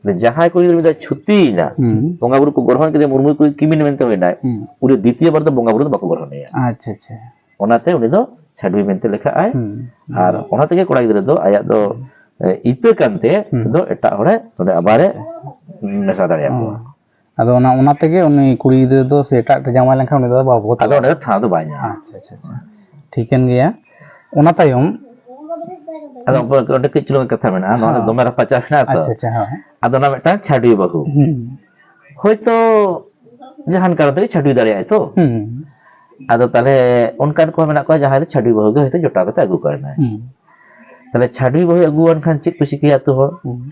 ᱢᱟᱱᱮ ᱡᱟᱦᱟᱸᱭ ᱠᱩᱲᱤ ᱜᱤᱫᱽᱨᱟᱹ ᱢᱤᱫ ᱫᱷᱟᱣ ᱪᱷᱩᱛᱤᱭᱮᱱᱟ, ᱦᱩᱸ᱾ ᱵᱚᱸᱜᱟ ᱵᱩᱨᱩ ᱠᱚ ᱜᱨᱚᱦᱚᱱ ᱠᱮᱫᱮᱭᱟ, ᱢᱩᱨᱢᱩ ᱠᱚ ᱠᱤᱢᱤᱱ ᱢᱮᱱᱛᱮ ᱦᱩᱭᱱᱟᱭ, ᱦᱩᱸ᱾ ᱩᱱᱤ ᱫᱤᱛᱤᱭᱚ ᱵᱟᱨ ᱫᱚ ᱵᱚᱸᱜᱟ ᱵᱩᱨᱩ ᱫᱚ ᱵᱟᱠᱚ ᱜᱨᱚᱦᱚᱱᱮᱭᱟ᱾ ᱟᱪᱪᱷᱟ, ᱟᱪᱪᱷᱟ᱾ ᱚᱱᱟᱛᱮ ᱩᱱᱤ ᱫᱚ ᱪᱷᱟᱹᱰᱣᱤ ᱢᱮᱱᱛᱮ ᱞᱮᱠᱷᱟᱜᱼᱟᱭ᱾ ᱦᱩᱸ᱾ ᱟᱨ ᱚᱱᱟ ᱛᱮᱜᱮ ᱠᱚᱲᱟ ᱜᱤᱫᱽᱨᱟᱹ ᱫᱚ ᱟᱭᱟᱜ ᱫᱚ, ᱮ, ᱤᱛᱟᱹ ᱠᱟᱱᱛᱮ ᱦᱩᱸ᱾ ᱫᱚ ᱮᱴᱟᱜ ᱦᱚᱲᱮ ᱱᱚᱰᱮ ᱟᱵᱟᱨᱮ ᱢᱮᱥᱟ ᱫᱟᱲᱮᱭᱟᱠᱚᱣᱟ᱾ ᱚ᱾ ᱟᱫᱚ ᱚᱱᱟ, ᱚᱱᱟ ᱛᱮᱜᱮ ᱩᱱᱤ ᱠᱩᱲᱤ ᱜᱤᱫᱽᱨᱟᱹ ᱫᱚ ᱥᱮ ᱮᱴᱟᱜ ᱴᱷᱮᱱ ᱡᱟᱶᱟᱭ ᱞᱮᱱᱠᱷᱟᱱ ᱩᱱᱤ ᱫᱚ ᱵᱟᱵᱚ ᱟᱫᱚ ᱚᱸᱰᱮ ᱫᱚ ᱴᱷᱟᱶ ᱫᱚ ᱵᱟᱭ ᱧᱟᱢᱟ᱾ ᱟᱪᱪᱷᱟ, ᱟᱪᱪᱷᱟ, ᱟᱪᱪᱷᱟ᱾ ᱴᱷᱤᱠᱟᱹᱱ ᱜᱮᱭᱟ᱾ ᱚᱱᱟ ᱛᱟᱭᱚᱢ ᱟᱫᱚ ᱚᱸᱰᱮ ᱠᱟᱹᱡ ᱪᱩᱞᱩᱝ ᱠᱟᱛᱷᱟ ᱢᱮᱱᱟᱜᱼᱟ, ᱱᱚᱣᱟ ᱫᱚ ᱦᱚᱸ᱾ ᱫᱚᱢᱮ ᱨᱟᱯᱟᱪᱟᱜ ᱢᱮᱱᱟᱜᱼᱟ ᱛᱚ᱾ ᱟᱪᱪᱷᱟ, ᱟᱪᱪᱷᱟ, ᱦᱚᱸ᱾ ᱟᱫᱚ ᱚᱱᱟ ᱢᱤᱫᱴᱟᱝ ᱪᱷᱟᱹᱰᱣᱤ ᱵᱟᱹᱦᱩ᱾ ᱦᱩᱸ᱾ ᱦᱳᱭᱛᱳ ᱡᱟᱦᱟᱱ ᱠᱟᱨᱚᱱ ᱛᱮᱜᱮ ᱪᱷᱟᱹᱰᱣᱤ ᱫᱟᱲᱮᱭᱟᱜᱼᱟᱭ ᱛᱚ᱾ ᱦᱩᱸ᱾ ᱟᱫᱚ ᱛᱟᱦᱞᱮ ᱚᱱᱠᱟᱱ ᱠᱚ ᱢᱮᱱᱟᱜ ᱠᱚᱣᱟ ᱡᱟᱦᱟᱸᱭ ᱫᱚ ᱪᱷᱟᱹᱰᱣᱤ ᱵᱟᱹᱦᱩ ᱜᱮ ᱦᱳᱭᱛᱳ ᱡᱚᱴᱟᱣ ᱠᱟᱛᱮ ᱟᱹᱜᱩ ᱠᱟᱣᱱᱟᱭ᱾ ᱦᱩᱸ᱾ ᱛᱟᱦᱞᱮ ᱪᱷᱟᱹᱰᱣᱤ ᱵᱟᱹᱦᱩᱭ ᱟᱹᱜᱩᱣᱟᱱ ᱠᱷᱟᱱ ᱪᱮᱫ ᱠᱚ ᱪᱤᱠᱟᱹᱭᱟ ᱟᱹᱛᱩ ᱦᱚᱲ? ᱦᱩᱸ᱾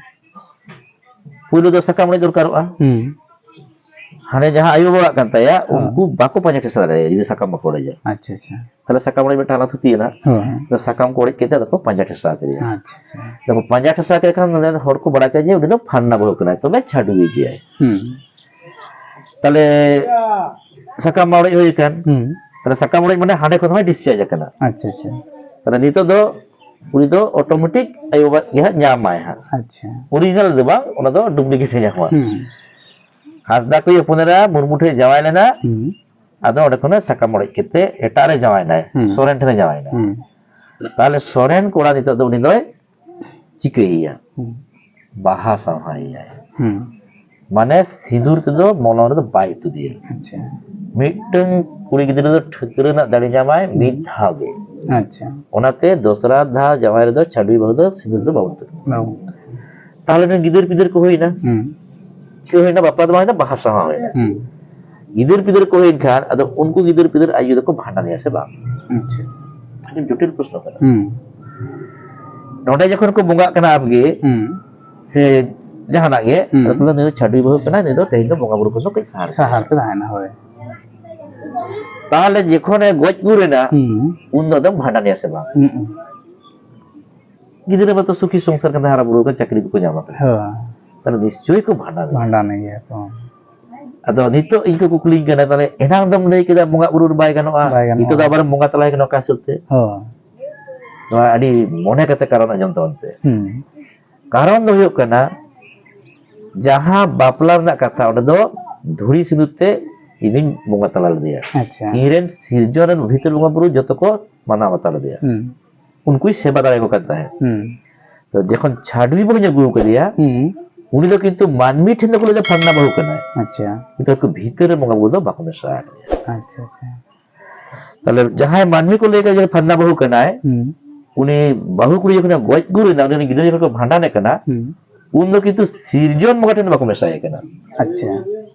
ᱯᱩᱭᱞᱩ ᱫᱚ ᱥᱟᱠᱟᱢ ᱚᱲᱮᱡ ᱫᱚᱨᱠᱟᱨᱚᱜᱼᱟ᱾ ᱦᱩᱸ᱾ ᱦᱟᱱᱮ ᱡᱟᱦᱟᱸ ᱟᱭᱳ ᱵᱟᱵᱟᱣᱟᱜ ᱠᱟᱱ ᱛᱟᱭᱟ, ᱦᱮᱸ᱾ ᱩᱱᱠᱩ ᱵᱟᱠᱚ ᱯᱟᱸᱡᱟ ᱴᱷᱮᱥᱟ ᱫᱟᱲᱮᱭᱟᱭᱟ ᱡᱩᱫᱤ ᱥᱟᱠᱟᱢ ᱵᱟᱠᱚ ᱚᱲᱮᱡᱟ᱾ ᱟᱪᱪᱷᱟ, ᱟᱪᱪᱷᱟ᱾ ᱛᱟᱦᱞᱮ ᱥᱟᱠᱟᱢ ᱚᱲᱮᱡ ᱢᱤᱫᱴᱟᱝ ᱟᱞᱟᱫᱟ ᱛᱷᱩᱛᱤ ᱮᱱᱟ᱾ ᱦᱳᱭ᱾ ᱛᱚ ᱥᱟᱠᱟᱢ ᱠᱚ ᱚᱲᱮᱡ ᱠᱟᱛᱮ ᱟᱫᱚ ᱠᱚ ᱯᱟᱸᱡᱟ ᱴᱷᱮᱥᱟ ᱠᱮᱫᱮᱭᱟ᱾ ᱟᱪᱪᱷᱟ, ᱟᱪᱪᱷᱟ᱾ ᱟᱫᱚ ᱠᱚ ᱯᱟᱸᱡᱟ ᱴᱷᱮᱥᱟ ᱠᱮᱫ ᱠᱷᱟᱱ ᱱᱚᱰᱮ ᱦᱚᱲ ᱠᱚ ᱵᱟᱲᱟᱭ ᱠᱮᱫᱟ ᱡᱮ ᱩᱱᱤ ᱫᱚ ᱯᱷᱟᱱᱱᱟ ᱵᱟᱹᱦᱩ ᱠᱟᱱᱟᱭ, ᱛᱚᱵᱮ ᱪᱷᱟᱰᱩᱭ ᱜᱮᱭᱟᱭ᱾ ᱦᱩᱸ᱾ ᱛᱟᱦᱞᱮ ᱥᱟᱠᱟᱢ ᱢᱟ ᱚᱲᱮᱡ ᱦᱩᱭ ᱟᱠᱟᱱ᱾ ᱦᱩᱸ᱾ ᱛᱟᱦᱞᱮ ᱥᱟᱠᱟᱢ ᱚᱲᱮᱡ ᱢᱟᱱᱮ ᱦᱟᱸᱰᱮ ᱠᱷᱚᱱ ᱦᱚᱸᱭ discharge ᱟᱠᱟᱱᱟ᱾ ᱟᱪᱪᱷᱟ, ᱟᱪᱪᱷᱟ᱾ ᱛᱟᱦᱞᱮ ᱱᱤᱛᱚᱜ ᱫᱚ ᱩᱱᱤ ᱫᱚ automatic ᱟᱭᱳ ᱵᱟᱵᱟ ᱜᱮ ᱦᱟᱸᱜ ᱧᱟᱢᱟᱭ ᱦᱟᱸᱜ᱾ ᱟᱪᱪᱷᱟ᱾ Original ᱫᱚ ᱵᱟᱝ, ᱚᱱᱟ ᱫᱚ duplicate ᱮ ᱧᱟᱢᱟ᱾ ᱦᱩᱸ᱾ ᱦᱟᱸᱥᱫᱟ ᱠᱚᱭᱤᱡ ᱦᱚᱯᱚᱱ ᱮᱨᱟ ᱢᱩᱨᱢᱩ ᱴᱷᱮᱱ ᱡᱟᱶᱟᱭ ᱞᱮᱱᱟ᱾ ᱦᱩᱸ᱾ ᱟᱫᱚ ᱚᱸᱰᱮ ᱠᱷᱚᱱᱟᱜ ᱥᱟᱠᱟᱢ ᱚᱲᱮᱡ ᱠᱟᱛᱮ ᱮᱴᱟᱜ ᱨᱮ ᱡᱟᱶᱟᱭ ᱮᱱᱟᱭ, ᱦᱩᱸ᱾ ᱥᱚᱨᱮᱱ ᱴᱷᱮᱱᱮ ᱡᱟᱶᱟᱭ ᱮᱱᱟ᱾ ᱦᱩᱸ᱾ ᱛᱟᱦᱞᱮ ᱥᱚᱨᱮᱱ ᱠᱚᱲᱟ ᱱᱤᱛᱚᱜ ᱫᱚ ᱩᱱᱤ ᱫᱚᱭ ᱪᱤᱠᱟᱹᱭᱮᱭᱟ? ᱦᱩᱸ᱾ ᱵᱟᱦᱟ ᱥᱟᱶᱦᱟᱭᱮᱭᱟᱭ᱾ ᱦᱩᱸ᱾ ᱢᱟᱱᱮ ᱥᱤᱸᱫᱩᱨ ᱛᱮᱫᱚ ᱢᱚᱞᱚᱝ ᱨᱮᱫᱚ ᱵᱟᱭ ᱛᱩᱫᱮᱭᱟ᱾ ᱟᱪᱪᱷᱟ᱾ ᱢᱤᱫᱴᱟᱝ ᱠᱩᱲᱤ ᱜᱤᱫᱽᱨᱟᱹ ᱫᱚ ᱴᱷᱟᱹᱠᱨᱟᱹ ᱨᱮᱱᱟᱜ ᱫᱟᱲᱮ ᱧᱟᱢᱟᱭ ᱦᱩᱸ᱾ ᱢᱤᱫ ᱫᱷᱟᱣ ᱜᱮ᱾ ᱟᱪᱪᱷᱟ᱾ ᱚᱱᱟᱛᱮ ᱫᱚᱥᱨᱟ ᱫᱷᱟᱣ ᱡᱟᱶᱟᱭ ᱨᱮᱫᱚ ᱪᱷᱟᱹᱰᱣᱤ ᱵᱟᱹᱦᱩ ᱫᱚ ᱥᱤᱸᱫᱩᱨ ᱫᱚ ᱵᱟᱵᱚᱱ ᱛᱩᱫ᱾ ᱵᱟᱵᱚᱱ᱾ ᱛᱟᱦᱞᱮ ᱨᱮᱱ ᱜᱤᱫᱟᱹᱨ ᱯᱤᱫᱟᱹᱨ ᱠᱚ ᱦᱩᱭᱱᱟ᱾ ᱦᱩᱸ᱾ ᱪᱮᱫ ᱦᱩᱭᱱᱟ? ᱵᱟᱯᱞᱟ ᱫᱚ ᱵᱟᱝ ᱦᱩᱭᱱᱟ, ᱵᱟᱦᱟ ᱥᱟᱶᱦᱟ ᱦᱩᱭᱱᱟ᱾ ᱦᱩᱸ᱾ ᱜᱤᱫᱟᱹᱨ ᱯᱤᱫᱟᱹᱨ ᱠᱚ ᱦᱩᱭᱮᱱ ᱠᱷᱟᱱ, ᱟᱫᱚ ᱩᱱᱠᱩ ᱜᱤᱫᱟᱹᱨ ᱯᱤᱫᱟᱹᱨ ᱟᱡ ᱟᱭᱳ ᱫᱚᱠᱚ ᱵᱷᱟᱸᱰᱟᱱᱮᱭᱟ ᱥᱮ ᱵᱟᱝ? ᱟᱪᱪᱷᱟ᱾ ᱟᱹᱰᱤ ᱡᱚᱴᱤᱞ ᱯᱨᱚᱥᱱᱚ ᱠᱟᱱᱟ᱾ ᱦᱩᱸ᱾ ᱱᱚᱰᱮ ᱡᱚᱠᱷᱚᱱ ᱠᱚ ᱵᱚᱸᱜᱟᱜ ᱠᱟᱱᱟ ᱟᱯᱜᱮ, ᱦᱩᱸ᱾ ᱥᱮ ᱡᱟᱦᱟᱱᱟᱜ ᱜᱮ, ᱦᱩᱸ᱾ ᱟᱫᱚ ᱱᱩᱭ ᱫᱚ ᱪᱷᱟᱹᱰᱣᱤ ᱵᱟᱹᱦᱩ ᱠᱟᱱᱟᱭ, ᱱᱩᱭ ᱫᱚ ᱛᱮᱦᱮᱧ ᱫᱚ ᱵᱚᱸᱜᱟ ᱵᱩᱨᱩ ᱠᱷᱚᱱ ᱫᱚ ᱠᱟᱹᱡ ᱥᱟᱦᱟ ᱨᱮ ᱥᱟᱦᱟ ᱨᱮ ᱛᱟᱦᱮᱱᱟ, ᱦᱳᱭ᱾ ᱛᱟᱦᱞᱮ ᱡᱚᱠᱷᱚᱱᱮ ᱜᱚᱡ ᱜᱩᱨ ᱮᱱᱟ, ᱦᱩᱸ᱾ ᱩᱱ ᱫᱚ ᱟᱫᱚᱢ ᱵᱷᱟᱸᱰᱟᱱᱮᱭᱟ ᱥᱮ ᱵᱟᱝ? ᱦᱩᱸ᱾ ᱜᱤᱫᱽᱨᱟᱹ ᱢᱟᱛᱚ ᱥᱩᱠᱷᱤ ᱥᱚᱝᱥᱟᱨ ᱠᱟᱛᱮ ᱦᱟᱨᱟ ᱵᱩᱨᱩ ᱟᱠᱟᱱ, ᱪᱟᱹᱠᱨᱤ ᱠᱚᱠᱚ ᱧᱟᱢ ᱟᱠᱟᱫᱟ᱾ ᱦᱳᱭ᱾ ᱛᱟᱦᱞᱮ ᱱᱤᱥᱪᱳᱭ ᱠᱚ ᱵᱷᱟᱸᱰᱟᱱᱮᱭᱟ᱾ ᱵᱷᱟᱸᱰᱟᱱᱮ ᱜᱮᱭᱟ ᱠᱚ᱾ ᱟᱫᱚ ᱱᱤᱛᱚᱜ ᱤᱧ ᱠᱚ ᱠᱩᱠᱞᱤᱧ ᱠᱟᱱᱟ, ᱛᱟᱦᱞᱮ ᱮᱱᱟᱝ ᱫᱚᱢ ᱞᱟᱹᱭ ᱠᱮᱫᱟ ᱵᱚᱸᱜᱟ ᱵᱩᱨᱩ ᱨᱮ ᱵᱟᱭ ᱜᱟᱱᱚᱜᱼᱟ, ᱵᱟᱭ ᱜᱟᱱᱚᱜᱼᱟ᱾ ᱱᱤᱛᱚᱜ ᱫᱚ ᱟᱵᱟᱨ ᱵᱚᱸᱜᱟ ᱛᱟᱞᱟᱭ ᱠᱟᱱᱟ ᱚᱠᱟ ᱦᱤᱥᱟᱹᱵ ᱛᱮ? ᱦᱳᱭ᱾ ᱱᱚᱣᱟ ᱟᱹᱰᱤ ᱢᱚᱱᱮ ᱠᱟᱛᱮ ᱠᱟᱨᱚᱱ ᱟᱸᱡᱚᱢ ᱛᱟᱵᱚᱱ ᱯᱮ᱾ ᱦᱩᱸ᱾ ᱠᱟᱨᱚᱱ ᱫᱚ ᱦᱩᱭᱩᱜ ᱠᱟᱱᱟ, ᱡᱟᱦᱟᱸ ᱵᱟᱯᱞᱟ ᱨᱮᱱᱟᱜ ᱠᱟᱛᱷᱟ, ᱚᱸᱰᱮ ᱫᱚ ᱫᱷᱩᱲᱤ ᱥᱤᱸᱫᱩᱨ ᱛᱮ ᱤᱧᱤᱧ ᱵᱚᱸᱜᱟ ᱛᱟᱞᱟ ᱞᱮᱫᱮᱭᱟ᱾ ᱟᱪᱪᱷᱟ᱾ ᱤᱧ ᱨᱮᱱ ᱥᱤᱨᱡᱚᱱ ᱨᱮᱱ ᱵᱷᱤᱛᱟᱹᱨ ᱵᱚᱸᱜᱟ ᱵᱩᱨᱩ ᱡᱚᱛᱚ ᱠᱚ ᱢᱟᱱᱟᱣ ᱵᱟᱛᱟᱣ ᱞᱮᱫᱮᱭᱟ᱾ ᱦᱩᱸ᱾ ᱩᱱᱠᱩᱭ ᱥᱮᱵᱟ ᱫᱟᱲᱮᱭᱟᱠᱚ ᱠᱟᱱ ᱛᱟᱦᱮᱸᱫ᱾ ᱦᱩᱸ᱾ ᱛᱚ ᱡᱚᱠᱷᱚᱱ ᱪᱷᱟᱰᱣᱤ ᱵᱟᱹᱦᱩᱧ ᱟᱹᱜᱩ ᱟᱠᱟᱫᱮᱭᱟ, ᱦᱩᱸ᱾ ᱩᱱᱤ ᱫᱚ ᱠᱤᱱᱛᱩ ᱢᱟᱹᱱᱢᱤ ᱴᱷᱮᱱ ᱫᱚᱠᱚ ᱞᱟᱹᱭᱫᱟ ᱯᱷᱟᱱᱱᱟ ᱵᱟᱹᱦᱩ ᱠᱟᱱᱟᱭ᱾ ᱟᱪᱪᱷᱟ᱾ ᱠᱤᱱᱛᱩ ᱩᱱᱠᱩ ᱵᱷᱤᱛᱟᱹᱨ ᱨᱮ ᱵᱚᱸᱜᱟ ᱵᱩᱨᱩ ᱫᱚ ᱵᱟᱠᱚ ᱢᱮᱥᱟ ᱟᱠᱟᱫᱮᱭᱟ᱾ ᱟᱪᱪᱷᱟ, ᱟᱪᱪᱷᱟ᱾ ᱛᱟᱦᱞᱮ ᱡᱟᱦᱟᱸᱭ ᱢᱟᱹᱱᱢᱤ ᱠᱚ ᱞᱟᱹᱭ ᱠᱟᱫᱟ ᱡᱮ ᱯᱷᱟᱱᱱᱟ ᱵᱟᱹᱦᱩ ᱠᱟᱱᱟᱭ, ᱦᱩᱸ᱾ ᱩᱱᱤ ᱵᱟᱹᱦᱩ ᱠᱩᱲᱤ ᱡᱚᱠᱷᱚᱱᱮ ᱜᱚᱡ ᱜᱩᱨ ᱮᱱᱟ, ᱩᱱᱤ ᱨᱮᱱ ᱜᱤᱫᱽᱨᱟᱹ ᱡᱚᱠᱷᱚᱱ ᱠᱚ ᱵᱷᱟᱸᱰᱟᱱᱮ ᱠᱟᱱᱟ, ᱦᱩᱸ᱾ ᱩᱱ ᱫᱚ ᱠᱤᱱᱛᱩ ᱥᱤᱨᱡᱚᱱ ᱵᱚᱸᱜᱟ ᱴᱷᱮᱱ ᱫᱚ ᱵᱟᱠᱚ ᱢᱮᱥᱟᱭᱮ ᱠᱟᱱᱟ᱾ ᱟᱪᱪᱷᱟ᱾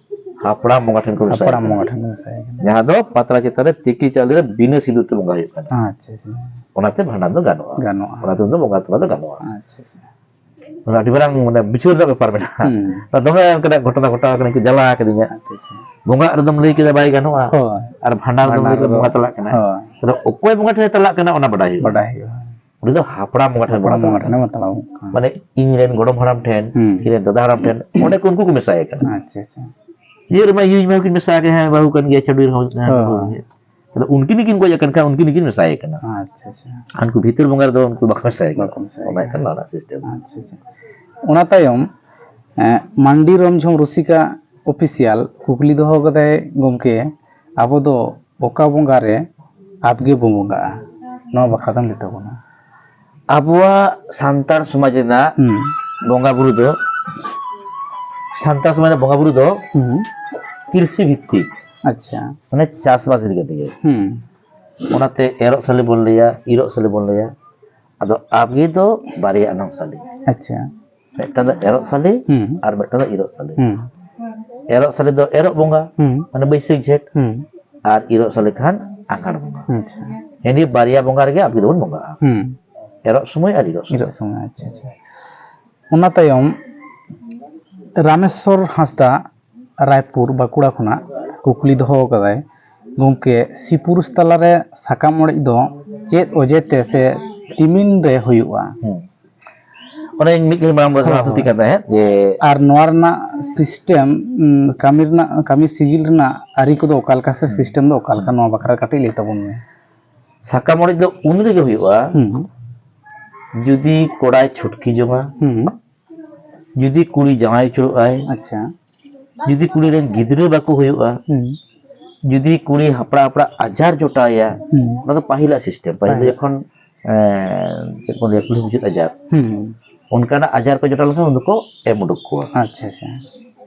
ᱦᱟᱯᱲᱟᱢ ᱵᱚᱸᱜᱟ ᱴᱷᱮᱱ ᱠᱚ ᱢᱮᱥᱟᱭᱮ ᱦᱟᱯᱲᱟᱢ ᱠᱟᱱᱟ᱾ ᱵᱚᱸᱜᱟ ᱴᱷᱮᱱ ᱠᱚ ᱢᱮᱥᱟᱭᱮ ᱠᱟᱱᱟ᱾ ᱡᱟᱦᱟᱸ ᱫᱚ ᱯᱟᱛᱲᱟ ᱪᱮᱛᱟᱱ ᱨᱮ ᱛᱤᱠᱤ ᱪᱟᱣᱞᱮ ᱨᱮ ᱵᱤᱱᱟᱹ ᱥᱤᱸᱫᱩᱨ ᱛᱮ ᱵᱚᱸᱜᱟ ᱦᱩᱭᱩᱜ ᱠᱟᱱᱟ᱾ ᱟᱪᱪᱷᱟ, ᱟᱪᱪᱷᱟ᱾ ᱚᱱᱟᱛᱮ ᱵᱷᱟᱸᱰᱟᱱ ᱫᱚ ᱜᱟᱱᱚᱜᱼᱟ᱾ ᱜᱟᱱᱚᱜᱼᱟ᱾ ᱚᱱᱟᱛᱮ ᱩᱱ ᱫᱚ ᱵᱚᱸᱜᱟ ᱛᱟᱞᱟ ᱫᱚ ᱜᱟᱱᱚᱜᱼᱟ᱾ ᱟᱪᱪᱷᱟ, ᱟᱪᱪᱷᱟ᱾ ᱚᱱᱟ ᱟᱹᱰᱤ ᱢᱟᱨᱟᱝ ᱢᱟᱱᱮ ᱵᱤᱪᱟᱹᱨ ᱨᱮᱱᱟᱜ ᱵᱮᱯᱟᱨ ᱢᱮᱱᱟᱜᱼᱟ᱾ ᱦᱩᱸ᱾ ᱚᱱᱟ ᱫᱚᱢᱮ ᱚᱱᱠᱟᱱᱟᱜ ᱜᱷᱚᱴᱚᱱᱟ ᱜᱷᱚᱴᱟᱣ ᱠᱟᱱᱟ, ᱤᱧ ᱠᱚ ᱡᱟᱞᱟ ᱠᱟᱫᱤᱧᱟ᱾ ᱟᱪᱪᱷᱟ, ᱟᱪᱪᱷᱟ᱾ ᱵᱚᱸᱜᱟᱜ ᱨᱮᱫᱚᱢ ᱞᱟᱹᱭ ᱠᱮᱫᱟ ᱵᱟᱭ ᱜᱟᱱᱚᱜᱼᱟ, ᱦᱳᱭ᱾ ᱟᱨ ᱵᱷᱟᱸᱰᱟᱱ ᱨᱮᱫᱚᱢ ᱵᱷᱟᱸᱰᱟᱱ ᱞᱟᱹᱭ ᱠᱮᱫᱟ ᱨᱮᱫᱚ ᱵᱚᱸᱜᱟ ᱪᱟᱞᱟᱜ ᱠᱟᱱᱟ᱾ ᱦᱳᱭ᱾ ᱛᱟᱦᱞᱮ ᱚᱠᱚᱭ ᱵᱚᱸᱜᱟ ᱴᱷᱮᱱᱮ ᱪᱟᱞᱟᱜ ᱠᱟᱱᱟ, ᱚᱱᱟ ᱵᱟᱰᱟᱭ ᱦᱩᱭᱩᱜᱼᱟ᱾ ᱵᱟᱰᱟᱭ ᱦᱩᱭᱩᱜᱼᱟ᱾ ᱩᱱᱤ ᱫᱚ ᱦᱟᱯᱲᱟᱢ ᱵᱚᱸᱜᱟ ᱴᱷᱮᱱ ᱦᱟᱯᱲᱟᱢ ᱵᱚᱸᱜᱟ ᱵᱚᱸᱜᱟ ᱴᱷᱮᱱᱮ ᱪᱟᱞᱟᱜ ᱠᱟᱱᱟ᱾ ᱢᱟᱱᱮ ᱤᱧ ᱨᱮᱱ ᱜᱚᱲᱚᱢ ᱦᱟᱲᱟᱢ ᱴᱷᱮᱱ, ᱦᱩᱸ᱾ ᱤᱧ ᱨᱮᱱ ᱫᱟᱫᱟ ᱦᱟᱲᱟᱢ ᱴᱷᱮᱱ, ᱚᱸᱰᱮ ᱠᱚ ᱩᱱᱠᱩ ᱠᱚ ᱢᱮᱥᱟᱭᱮ ᱠᱟᱱᱟ᱾ ᱟᱪᱪᱷᱟ, ᱟᱪᱪᱷᱟ᱾ ᱤᱭᱟᱹ ᱨᱮᱢᱟ ᱤᱭᱟᱹ ᱤᱧ ᱢᱟ ᱠᱤᱱ ᱢᱮᱥᱟ ᱠᱮ, ᱦᱮᱸ, ᱵᱟᱹᱦᱩ ᱠᱟᱱ ᱜᱮᱭᱟ, ᱪᱷᱟᱹᱰᱣᱤ ᱨᱮᱦᱚᱸ, ᱦᱮᱸ, ᱦᱳᱭ, ᱵᱟᱹᱦᱩ ᱦᱳᱭ᱾ ᱜᱮ᱾ ᱛᱟᱦᱞᱮ ᱩᱱᱠᱤᱱ ᱜᱮᱠᱤᱱ ᱜᱚᱡ ᱟᱠᱟᱱ ᱠᱷᱟᱱ ᱩᱱᱠᱤᱱ ᱜᱮᱠᱤᱱ ᱢᱮᱥᱟᱭᱮ ᱠᱟᱱᱟ᱾ ᱟᱪᱪᱷᱟ, ᱟᱪᱪᱷᱟ᱾ ᱦᱟᱱᱠᱩ ᱵᱷᱤᱛᱟᱹᱨ ᱵᱚᱸᱜᱟ ᱨᱮᱫᱚ ᱩᱱᱠᱩ ᱵᱟᱠᱚ ᱢᱮᱥᱟᱭᱮ ᱠᱟᱱᱟ᱾ ᱵᱟᱠᱚ ᱢᱮᱥᱟᱭᱮ ᱚᱱᱟ ᱠᱟᱱᱟ᱾ ᱠᱟᱱᱟ ᱚᱱᱟ system᱾ ᱟᱪᱪᱷᱟ, ᱟᱪᱪᱷᱟ᱾ ᱚᱱᱟ ᱛᱟᱭᱚᱢ, ᱮᱸ, ᱢᱟᱱᱰᱤ ᱨᱚᱢᱡᱷᱚᱢ ᱨᱩᱥᱤᱠᱟ official ᱠᱩᱠᱞᱤ ᱫᱚᱦᱚ ᱠᱟᱫᱟᱭ, ᱜᱚᱢᱠᱮ, ᱟᱵᱚ ᱫᱚ ᱚᱠᱟ ᱵᱚᱸᱜᱟ ᱨᱮ ᱟᱯᱜᱮ ᱵᱚᱱ ᱵᱚᱸᱜᱟᱜᱼᱟ? ᱱᱚᱣᱟ ᱵᱟᱠᱷᱨᱟ ᱫᱚᱢ ᱞᱟᱹᱭ ᱛᱟᱵᱚᱱᱟ᱾ ᱟᱵᱚᱣᱟᱜ ᱥᱟᱱᱛᱟᱲ ᱥᱚᱢᱟᱡᱽ ᱨᱮᱱᱟᱜ ᱦᱩᱸ᱾ ᱵᱚᱸᱜᱟ ᱵᱩᱨᱩ ᱫᱚ, ᱥᱟᱱᱛᱟᱲ ᱥᱚᱢᱟᱡᱽ ᱨᱮᱱᱟᱜ ᱵᱚᱸᱜᱟ ᱵᱩᱨᱩ ᱫᱚ ᱦᱩᱸ᱾ ᱠᱨᱤᱥᱤ ᱵᱷᱤᱛᱛᱤᱠ᱾ ᱟᱪᱪᱷᱟ᱾ ᱢᱟᱱᱮ ᱪᱟᱥᱵᱟᱥ ᱤᱫᱤ ᱠᱟᱛᱮ ᱜᱮ᱾ ᱦᱩᱸ᱾ ᱚᱱᱟᱛᱮ ᱮᱨᱚᱜ ᱥᱟᱞᱮ ᱵᱚᱱ ᱞᱟᱹᱭᱟ, ᱤᱨᱚᱜ ᱥᱟᱞᱮ ᱵᱚᱱ ᱞᱟᱹᱭᱟ᱾ ᱟᱫᱚ ᱟᱵᱜᱮ ᱫᱚ ᱵᱟᱨᱭᱟ ᱟᱱᱟᱝ ᱥᱟᱞᱮ᱾ ᱟᱪᱪᱷᱟ᱾ ᱢᱤᱫᱴᱟᱝ ᱫᱚ ᱮᱨᱚᱜ ᱥᱟᱞᱮ ᱦᱩᱸ᱾ ᱟᱨ ᱢᱤᱫᱴᱟᱝ ᱫᱚ ᱤᱨᱚᱜ ᱥᱟᱞᱮ᱾ ᱦᱩᱸ᱾ ᱮᱨᱚᱜ ᱥᱟᱞᱮ ᱫᱚ ᱮᱨᱚᱜ ᱵᱚᱸᱜᱟ, ᱦᱩᱸ᱾ ᱢᱟᱱᱮ ᱵᱟᱹᱭᱥᱟᱹᱠᱷ ᱡᱷᱮᱸᱴ, ᱦᱩᱸ᱾ ᱟᱨ ᱤᱨᱚᱜ ᱥᱟᱞᱮ ᱠᱷᱟᱱ ᱟᱸᱜᱷᱟᱲ ᱵᱚᱸᱜᱟ᱾ ᱟᱪᱪᱷᱟ᱾ ᱦᱮᱸ, ᱱᱤᱭᱟᱹ ᱵᱟᱨᱭᱟ ᱵᱚᱸᱜᱟ ᱨᱮᱜᱮ ᱟᱵᱚ ᱫᱚᱵᱚᱱ ᱵᱚᱸᱜᱟᱜᱼᱟ᱾ ᱦᱩᱸ᱾ ᱮᱨᱚᱜ ᱥᱚᱢᱚᱭ ᱟᱨ ᱤᱨᱚᱜ ᱥᱚᱢᱚᱭ᱾ ᱤᱨᱚᱜ ᱥᱚᱢᱚᱭ, ᱟᱪᱪᱷᱟ, ᱟᱪᱪᱷᱟ᱾ ᱚᱱᱟ ᱛᱟᱭᱚᱢ ᱨᱟᱢᱮᱥᱣᱚᱨ ᱦᱟᱸᱥᱫᱟ, ᱨᱟᱭᱯᱩᱨ, ᱵᱟᱸᱠᱩᱲᱟ ᱠᱷᱚᱱᱟᱜ ᱠᱩᱠᱞᱤ ᱫᱚᱦᱚ ᱟᱠᱟᱫᱟᱭ, ᱜᱚᱢᱠᱮ, ᱥᱤ ᱯᱩᱨᱩᱥ ᱛᱟᱞᱟᱨᱮ ᱥᱟᱠᱟᱢ ᱚᱲᱮᱡ ᱫᱚ ᱪᱮᱫ ᱚᱡᱮ ᱛᱮ ᱥᱮ ᱛᱤᱢᱤᱱ ᱨᱮ ᱦᱩᱭᱩᱜᱼᱟ? ᱦᱩᱸ᱾ ᱚᱱᱮ ᱢᱤᱫ ᱜᱷᱟᱹᱲᱤ ᱢᱟᱲᱟᱝ ᱵᱚᱱ ᱦᱳᱭ, ᱦᱳᱭ᱾ ᱛᱷᱩᱛᱤ ᱠᱟᱱ ᱛᱟᱦᱮᱸᱫ ᱡᱮ ᱟᱨ ᱱᱚᱣᱟ ᱨᱮᱱᱟᱜ system, ᱩᱸ, ᱠᱟᱹᱢᱤ ᱨᱮᱱᱟᱜ, ᱠᱟᱹᱢᱤ ᱥᱤᱜᱤᱞ ᱨᱮᱱᱟᱜ ᱟᱹᱨᱤ ᱠᱚᱫᱚ ᱚᱠᱟ ᱞᱮᱠᱟ ᱥᱮ ᱦᱩᱸ᱾ System ᱫᱚ ᱚᱠᱟ ᱞᱮᱠᱟ, ᱱᱚᱣᱟ ᱵᱟᱠᱷᱨᱟ ᱠᱟᱹᱴᱤᱡ ᱞᱟᱹᱭ ᱛᱟᱵᱚᱱ ᱢᱮ᱾ ᱥᱟᱠᱟᱢ ᱚᱲᱮᱡ ᱫᱚ ᱩᱱ ᱨᱮᱜᱮ ᱦᱩᱭᱩᱜᱼᱟ, ᱦᱩᱸ᱾ ᱡᱩᱫᱤ ᱠᱚᱲᱟᱭ ᱪᱷᱩᱴᱠᱤ ᱡᱚᱝᱟ, ᱦᱩᱸ᱾ ᱡᱩᱫᱤ ᱠᱩᱲᱤ ᱡᱟᱶᱟᱭ ᱩᱪᱟᱹᱲᱚᱜ ᱟᱭ, ᱟᱪᱪᱷᱟ᱾ ᱡᱩᱫᱤ ᱠᱩᱲᱤ ᱨᱮᱱ ᱜᱤᱫᱽᱨᱟᱹ ᱵᱟᱠᱚ ᱦᱩᱭᱩᱜᱼᱟ, ᱦᱩᱸ᱾ ᱡᱩᱫᱤ ᱠᱩᱲᱤ ᱦᱟᱯᱲᱟ ᱦᱟᱯᱲᱟ ᱟᱡᱟᱨ ᱡᱚᱴᱟᱣᱮᱭᱟ, ᱦᱩᱸ᱾ ᱚᱱᱟ ᱫᱚ ᱯᱟᱹᱦᱤᱞᱟᱜ system᱾ ᱯᱟᱹᱦᱤᱞ ᱫᱚ ᱯᱟᱹᱦᱤᱞ᱾ ᱡᱚᱠᱷᱚᱱ, ᱮᱸ, ᱪᱮᱫ ᱠᱚ ᱞᱟᱹᱭᱟ, ᱠᱩᱞᱦᱤ ᱢᱩᱪᱟᱹᱫ ᱟᱡᱟᱨ᱾ ᱦᱩᱸ᱾ ᱚᱱᱠᱟᱱᱟᱜ ᱟᱡᱟᱨ ᱠᱚ ᱡᱚᱴᱟᱣ ᱞᱮᱱᱠᱷᱟᱱ ᱩᱱ ᱫᱚᱠᱚ ᱮᱢ ᱩᱰᱩᱠ ᱠᱚᱣᱟ᱾ ᱟᱪᱪᱷᱟ, ᱟᱪᱪᱷᱟ᱾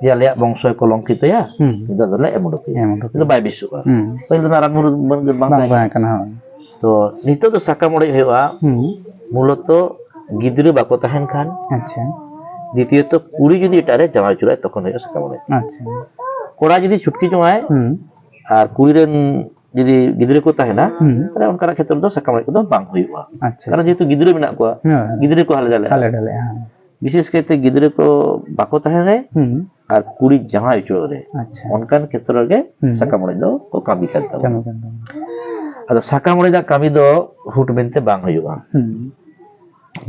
ᱡᱮ ᱟᱞᱮᱭᱟᱜ ᱵᱚᱝᱥᱚᱭ ᱠᱚᱞᱚᱝᱠᱤᱛᱚᱭᱟ, ᱦᱩᱸ᱾ ᱱᱤᱛᱚᱜ ᱫᱚᱞᱮ ᱮᱢ ᱩᱰᱩᱠᱮᱭᱟ᱾ ᱮᱢ ᱩᱰᱩᱠᱮᱭᱟ᱾ ᱱᱤᱛᱚᱜ ᱫᱚ ᱵᱟᱭ ᱵᱮᱥᱚᱜᱼᱟ᱾ ᱦᱩᱸ᱾ ᱯᱟᱹᱦᱤᱞ ᱫᱚ ᱚᱱᱟ ᱨᱟᱱ ᱢᱩᱨᱜᱟᱹᱱ ᱵᱟᱝ ᱵᱟᱝ ᱛᱟᱦᱮᱸ ᱛᱟᱦᱮᱸ ᱠᱟᱱᱟ᱾ ᱠᱟᱱᱟ, ᱦᱳᱭ᱾ ᱛᱚ, ᱱᱤᱛᱚᱜ ᱫᱚ ᱥᱟᱠᱟᱢ ᱚᱲᱮᱡ ᱦᱩᱭᱩᱜᱼᱟ, ᱦᱩᱸ᱾ ᱢᱩᱞᱚᱛᱚ ᱜᱤᱫᱽᱨᱟᱹ ᱵᱟᱠᱚ ᱛᱟᱦᱮᱱ ᱠᱷᱟᱱ, ᱟᱪᱪᱷᱟ᱾ ᱫᱤᱛᱤᱭᱚᱛᱚ ᱠᱩᱲᱤ ᱡᱩᱫᱤ ᱮᱴᱟᱜ ᱨᱮ ᱡᱟᱶᱟᱭ ᱩᱪᱟᱹᱲᱚᱜᱼᱟᱭ, ᱛᱚᱠᱷᱚᱱ ᱦᱩᱭᱩᱜᱼᱟ ᱥᱟᱠᱟᱢ ᱚᱲᱮᱡ᱾ ᱟᱪᱪᱷᱟ᱾ ᱠᱚᱲᱟ ᱡᱩᱫᱤ ᱪᱷᱩᱴᱠᱤ ᱡᱚᱝᱟᱭ ᱦᱩᱸ᱾ ᱟᱨ ᱠᱩᱲᱤ ᱨᱮᱱ ᱡᱩᱫᱤ ᱜᱤᱫᱽᱨᱟᱹ ᱠᱚ ᱛᱟᱦᱮᱱᱟ, ᱦᱩᱸ᱾ ᱛᱟᱦᱞᱮ ᱚᱱᱠᱟᱱᱟᱜ ᱠᱷᱮᱛᱨᱚ ᱫᱚ ᱥᱟᱠᱟᱢ ᱚᱲᱮᱡ ᱠᱚᱫᱚ ᱵᱟᱝ ᱦᱩᱭᱩᱜᱼᱟ᱾ ᱟᱪᱪᱷᱟ, ᱠᱟᱨᱚᱱ ᱟᱪᱪᱷᱟ᱾ ᱡᱮᱦᱮᱛᱩ ᱜᱤᱫᱽᱨᱟᱹ ᱢᱮᱱᱟᱜ ᱠᱚᱣᱟ, ᱦᱮᱸ᱾ ᱜᱤᱫᱽᱨᱟᱹ ᱠᱚ ᱦᱟᱞᱮ ᱰᱟᱞᱮᱜᱼᱟ᱾ ᱦᱟᱞᱮ ᱰᱟᱞᱮᱜᱼᱟ, ᱦᱮᱸ᱾ ᱵᱤᱥᱮᱥ ᱠᱟᱭᱛᱮ ᱜᱤᱫᱽᱨᱟᱹ ᱠᱚ ᱵᱟᱠᱚ ᱛᱟᱦᱮᱸ ᱨᱮ ᱦᱩᱸ᱾ ᱟᱨ ᱠᱩᱲᱤ ᱡᱟᱶᱟᱭ ᱚᱪᱚᱜ ᱨᱮ, ᱟᱪᱪᱷᱟ᱾ ᱚᱱᱠᱟᱱ ᱠᱷᱮᱛᱨᱚ ᱨᱮᱜᱮ ᱦᱩᱸ᱾ ᱥᱟᱠᱟᱢ ᱚᱲᱮᱡ ᱫᱚ ᱠᱚ ᱠᱟᱹᱢᱤ ᱠᱟᱱ ᱛᱟᱵᱚᱱᱟ᱾ ᱠᱟᱹᱢᱤ ᱠᱟᱱ ᱛᱟᱵᱚᱱᱟ᱾ ᱟᱫᱚ ᱥᱟᱠᱟᱢ ᱚᱲᱮᱡ ᱨᱮᱱᱟᱜ ᱠᱟᱹᱢᱤ ᱫᱚ ᱦᱩᱴ ᱢᱮᱱᱛᱮ ᱵᱟᱝ ᱦᱩᱭᱩᱜᱼᱟ᱾ ᱦᱩᱸ᱾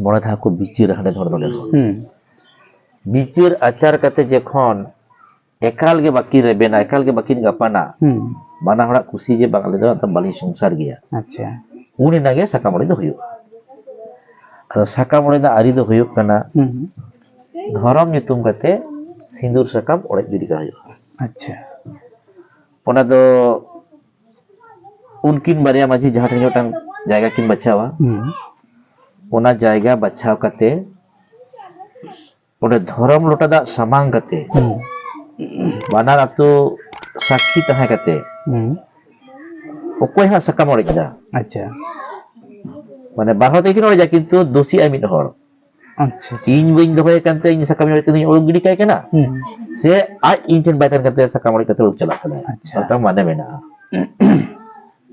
ᱢᱚᱬᱮ ᱫᱷᱟᱣ ᱠᱚ ᱵᱤᱪᱟᱹᱨᱟ ᱦᱟᱸᱰᱮ ᱫᱷᱚᱨᱢᱚ ᱰᱟᱹᱦᱤ᱾ ᱦᱩᱸ᱾ ᱵᱤᱪᱟᱹᱨ ᱟᱪᱟᱨ ᱠᱟᱛᱮ ᱡᱚᱠᱷᱚᱱ ᱮᱠᱟᱞ ᱜᱮ ᱵᱟᱹᱠᱤᱱ ᱨᱮᱵᱮᱱᱟ, ᱮᱠᱟᱞ ᱜᱮ ᱵᱟᱹᱠᱤᱱ ᱜᱟᱯᱟᱱᱟ, ᱦᱩᱸ᱾ ᱵᱟᱱᱟ ᱦᱚᱲᱟᱜ ᱠᱩᱥᱤ ᱡᱮ ᱵᱟᱝ, ᱟᱞᱮ ᱫᱚ ᱟᱫᱚ ᱵᱟᱹᱞᱤᱧ ᱥᱚᱝᱥᱟᱨ ᱜᱮᱭᱟ, ᱟᱪᱪᱷᱟ᱾ ᱩᱱ ᱮᱱᱟᱜ ᱜᱮ ᱥᱟᱠᱟᱢ ᱚᱲᱮᱡ ᱫᱚ ᱦᱩᱭᱩᱜᱼᱟ᱾ ᱟᱫᱚ ᱥᱟᱠᱟᱢ ᱚᱲᱮᱡ ᱨᱮᱱᱟᱜ ᱟᱹᱨᱤ ᱫᱚ ᱦᱩᱭᱩᱜ ᱠᱟᱱᱟ, ᱦᱩᱸ᱾ ᱫᱷᱚᱨᱚᱢ ᱧᱩᱛᱩᱢ ᱠᱟᱛᱮ ᱥᱤᱸᱫᱩᱨ ᱥᱟᱠᱟᱢ ᱚᱲᱮᱡ ᱜᱤᱰᱤ ᱠᱟᱜ ᱦᱩᱭᱩᱜᱼᱟ᱾ ᱟᱪᱪᱷᱟ᱾ ᱚᱱᱟ ᱫᱚ ᱩᱱᱠᱤᱱ ᱵᱟᱨᱭᱟ ᱢᱟᱹᱡᱷᱤ ᱡᱟᱦᱟᱸ ᱴᱷᱮᱱ ᱢᱤᱫᱴᱟᱝ ᱡᱟᱭᱜᱟ ᱠᱤᱱ ᱵᱟᱪᱷᱟᱣᱟ, ᱦᱩᱸ᱾ ᱚᱱᱟ ᱡᱟᱭᱜᱟ ᱵᱟᱪᱷᱟᱣ ᱠᱟᱛᱮ ᱚᱸᱰᱮ ᱫᱷᱚᱨᱚᱢ ᱞᱚᱴᱟ ᱫᱟᱜ ᱥᱟᱢᱟᱝ ᱠᱟᱛᱮ ᱦᱩᱸ᱾ ᱵᱟᱱᱟᱨ ᱟᱛᱳ ᱥᱟᱹᱠᱷᱤ ᱛᱟᱦᱮᱸ ᱠᱟᱛᱮ ᱦᱩᱸ᱾ ᱚᱠᱚᱭ ᱦᱟᱸᱜ ᱥᱟᱠᱟᱢ ᱚᱲᱮᱡ ᱫᱟ? ᱟᱪᱪᱷᱟ᱾ ᱢᱟᱱᱮ ᱵᱟᱨ ᱦᱚᱲ ᱛᱮᱠᱤᱱ ᱚᱲᱮᱡᱟ, ᱠᱤᱱᱛᱩ ᱫᱳᱥᱤ ᱟᱭ ᱢᱤᱫ ᱦᱚᱲ᱾ ᱟᱪᱪᱷᱟ, ᱟᱪᱪᱷᱟ᱾ ᱤᱧ ᱵᱟᱹᱧ ᱫᱚᱦᱚᱭᱮ ᱠᱟᱱᱛᱮ ᱤᱧ ᱥᱟᱠᱟᱢ ᱚᱲᱮᱡ ᱠᱟᱛᱮ ᱩᱰᱩᱠ ᱜᱤᱰᱤ ᱠᱟᱭ ᱠᱟᱱᱟ, ᱦᱩᱸ᱾ ᱥᱮ ᱟᱡ ᱤᱧ ᱴᱷᱮᱱ ᱵᱟᱭ ᱛᱟᱦᱮᱱ ᱠᱟᱱᱛᱮ ᱥᱟᱠᱟᱢ ᱚᱲᱮᱡ ᱠᱟᱛᱮ ᱩᱰᱩᱠ ᱪᱟᱞᱟᱜ ᱠᱟᱱᱟᱭ? ᱟᱪᱪᱷᱟ᱾ ᱚᱱᱠᱟ ᱢᱟᱱᱮ ᱢᱮᱱᱟᱜᱼᱟ᱾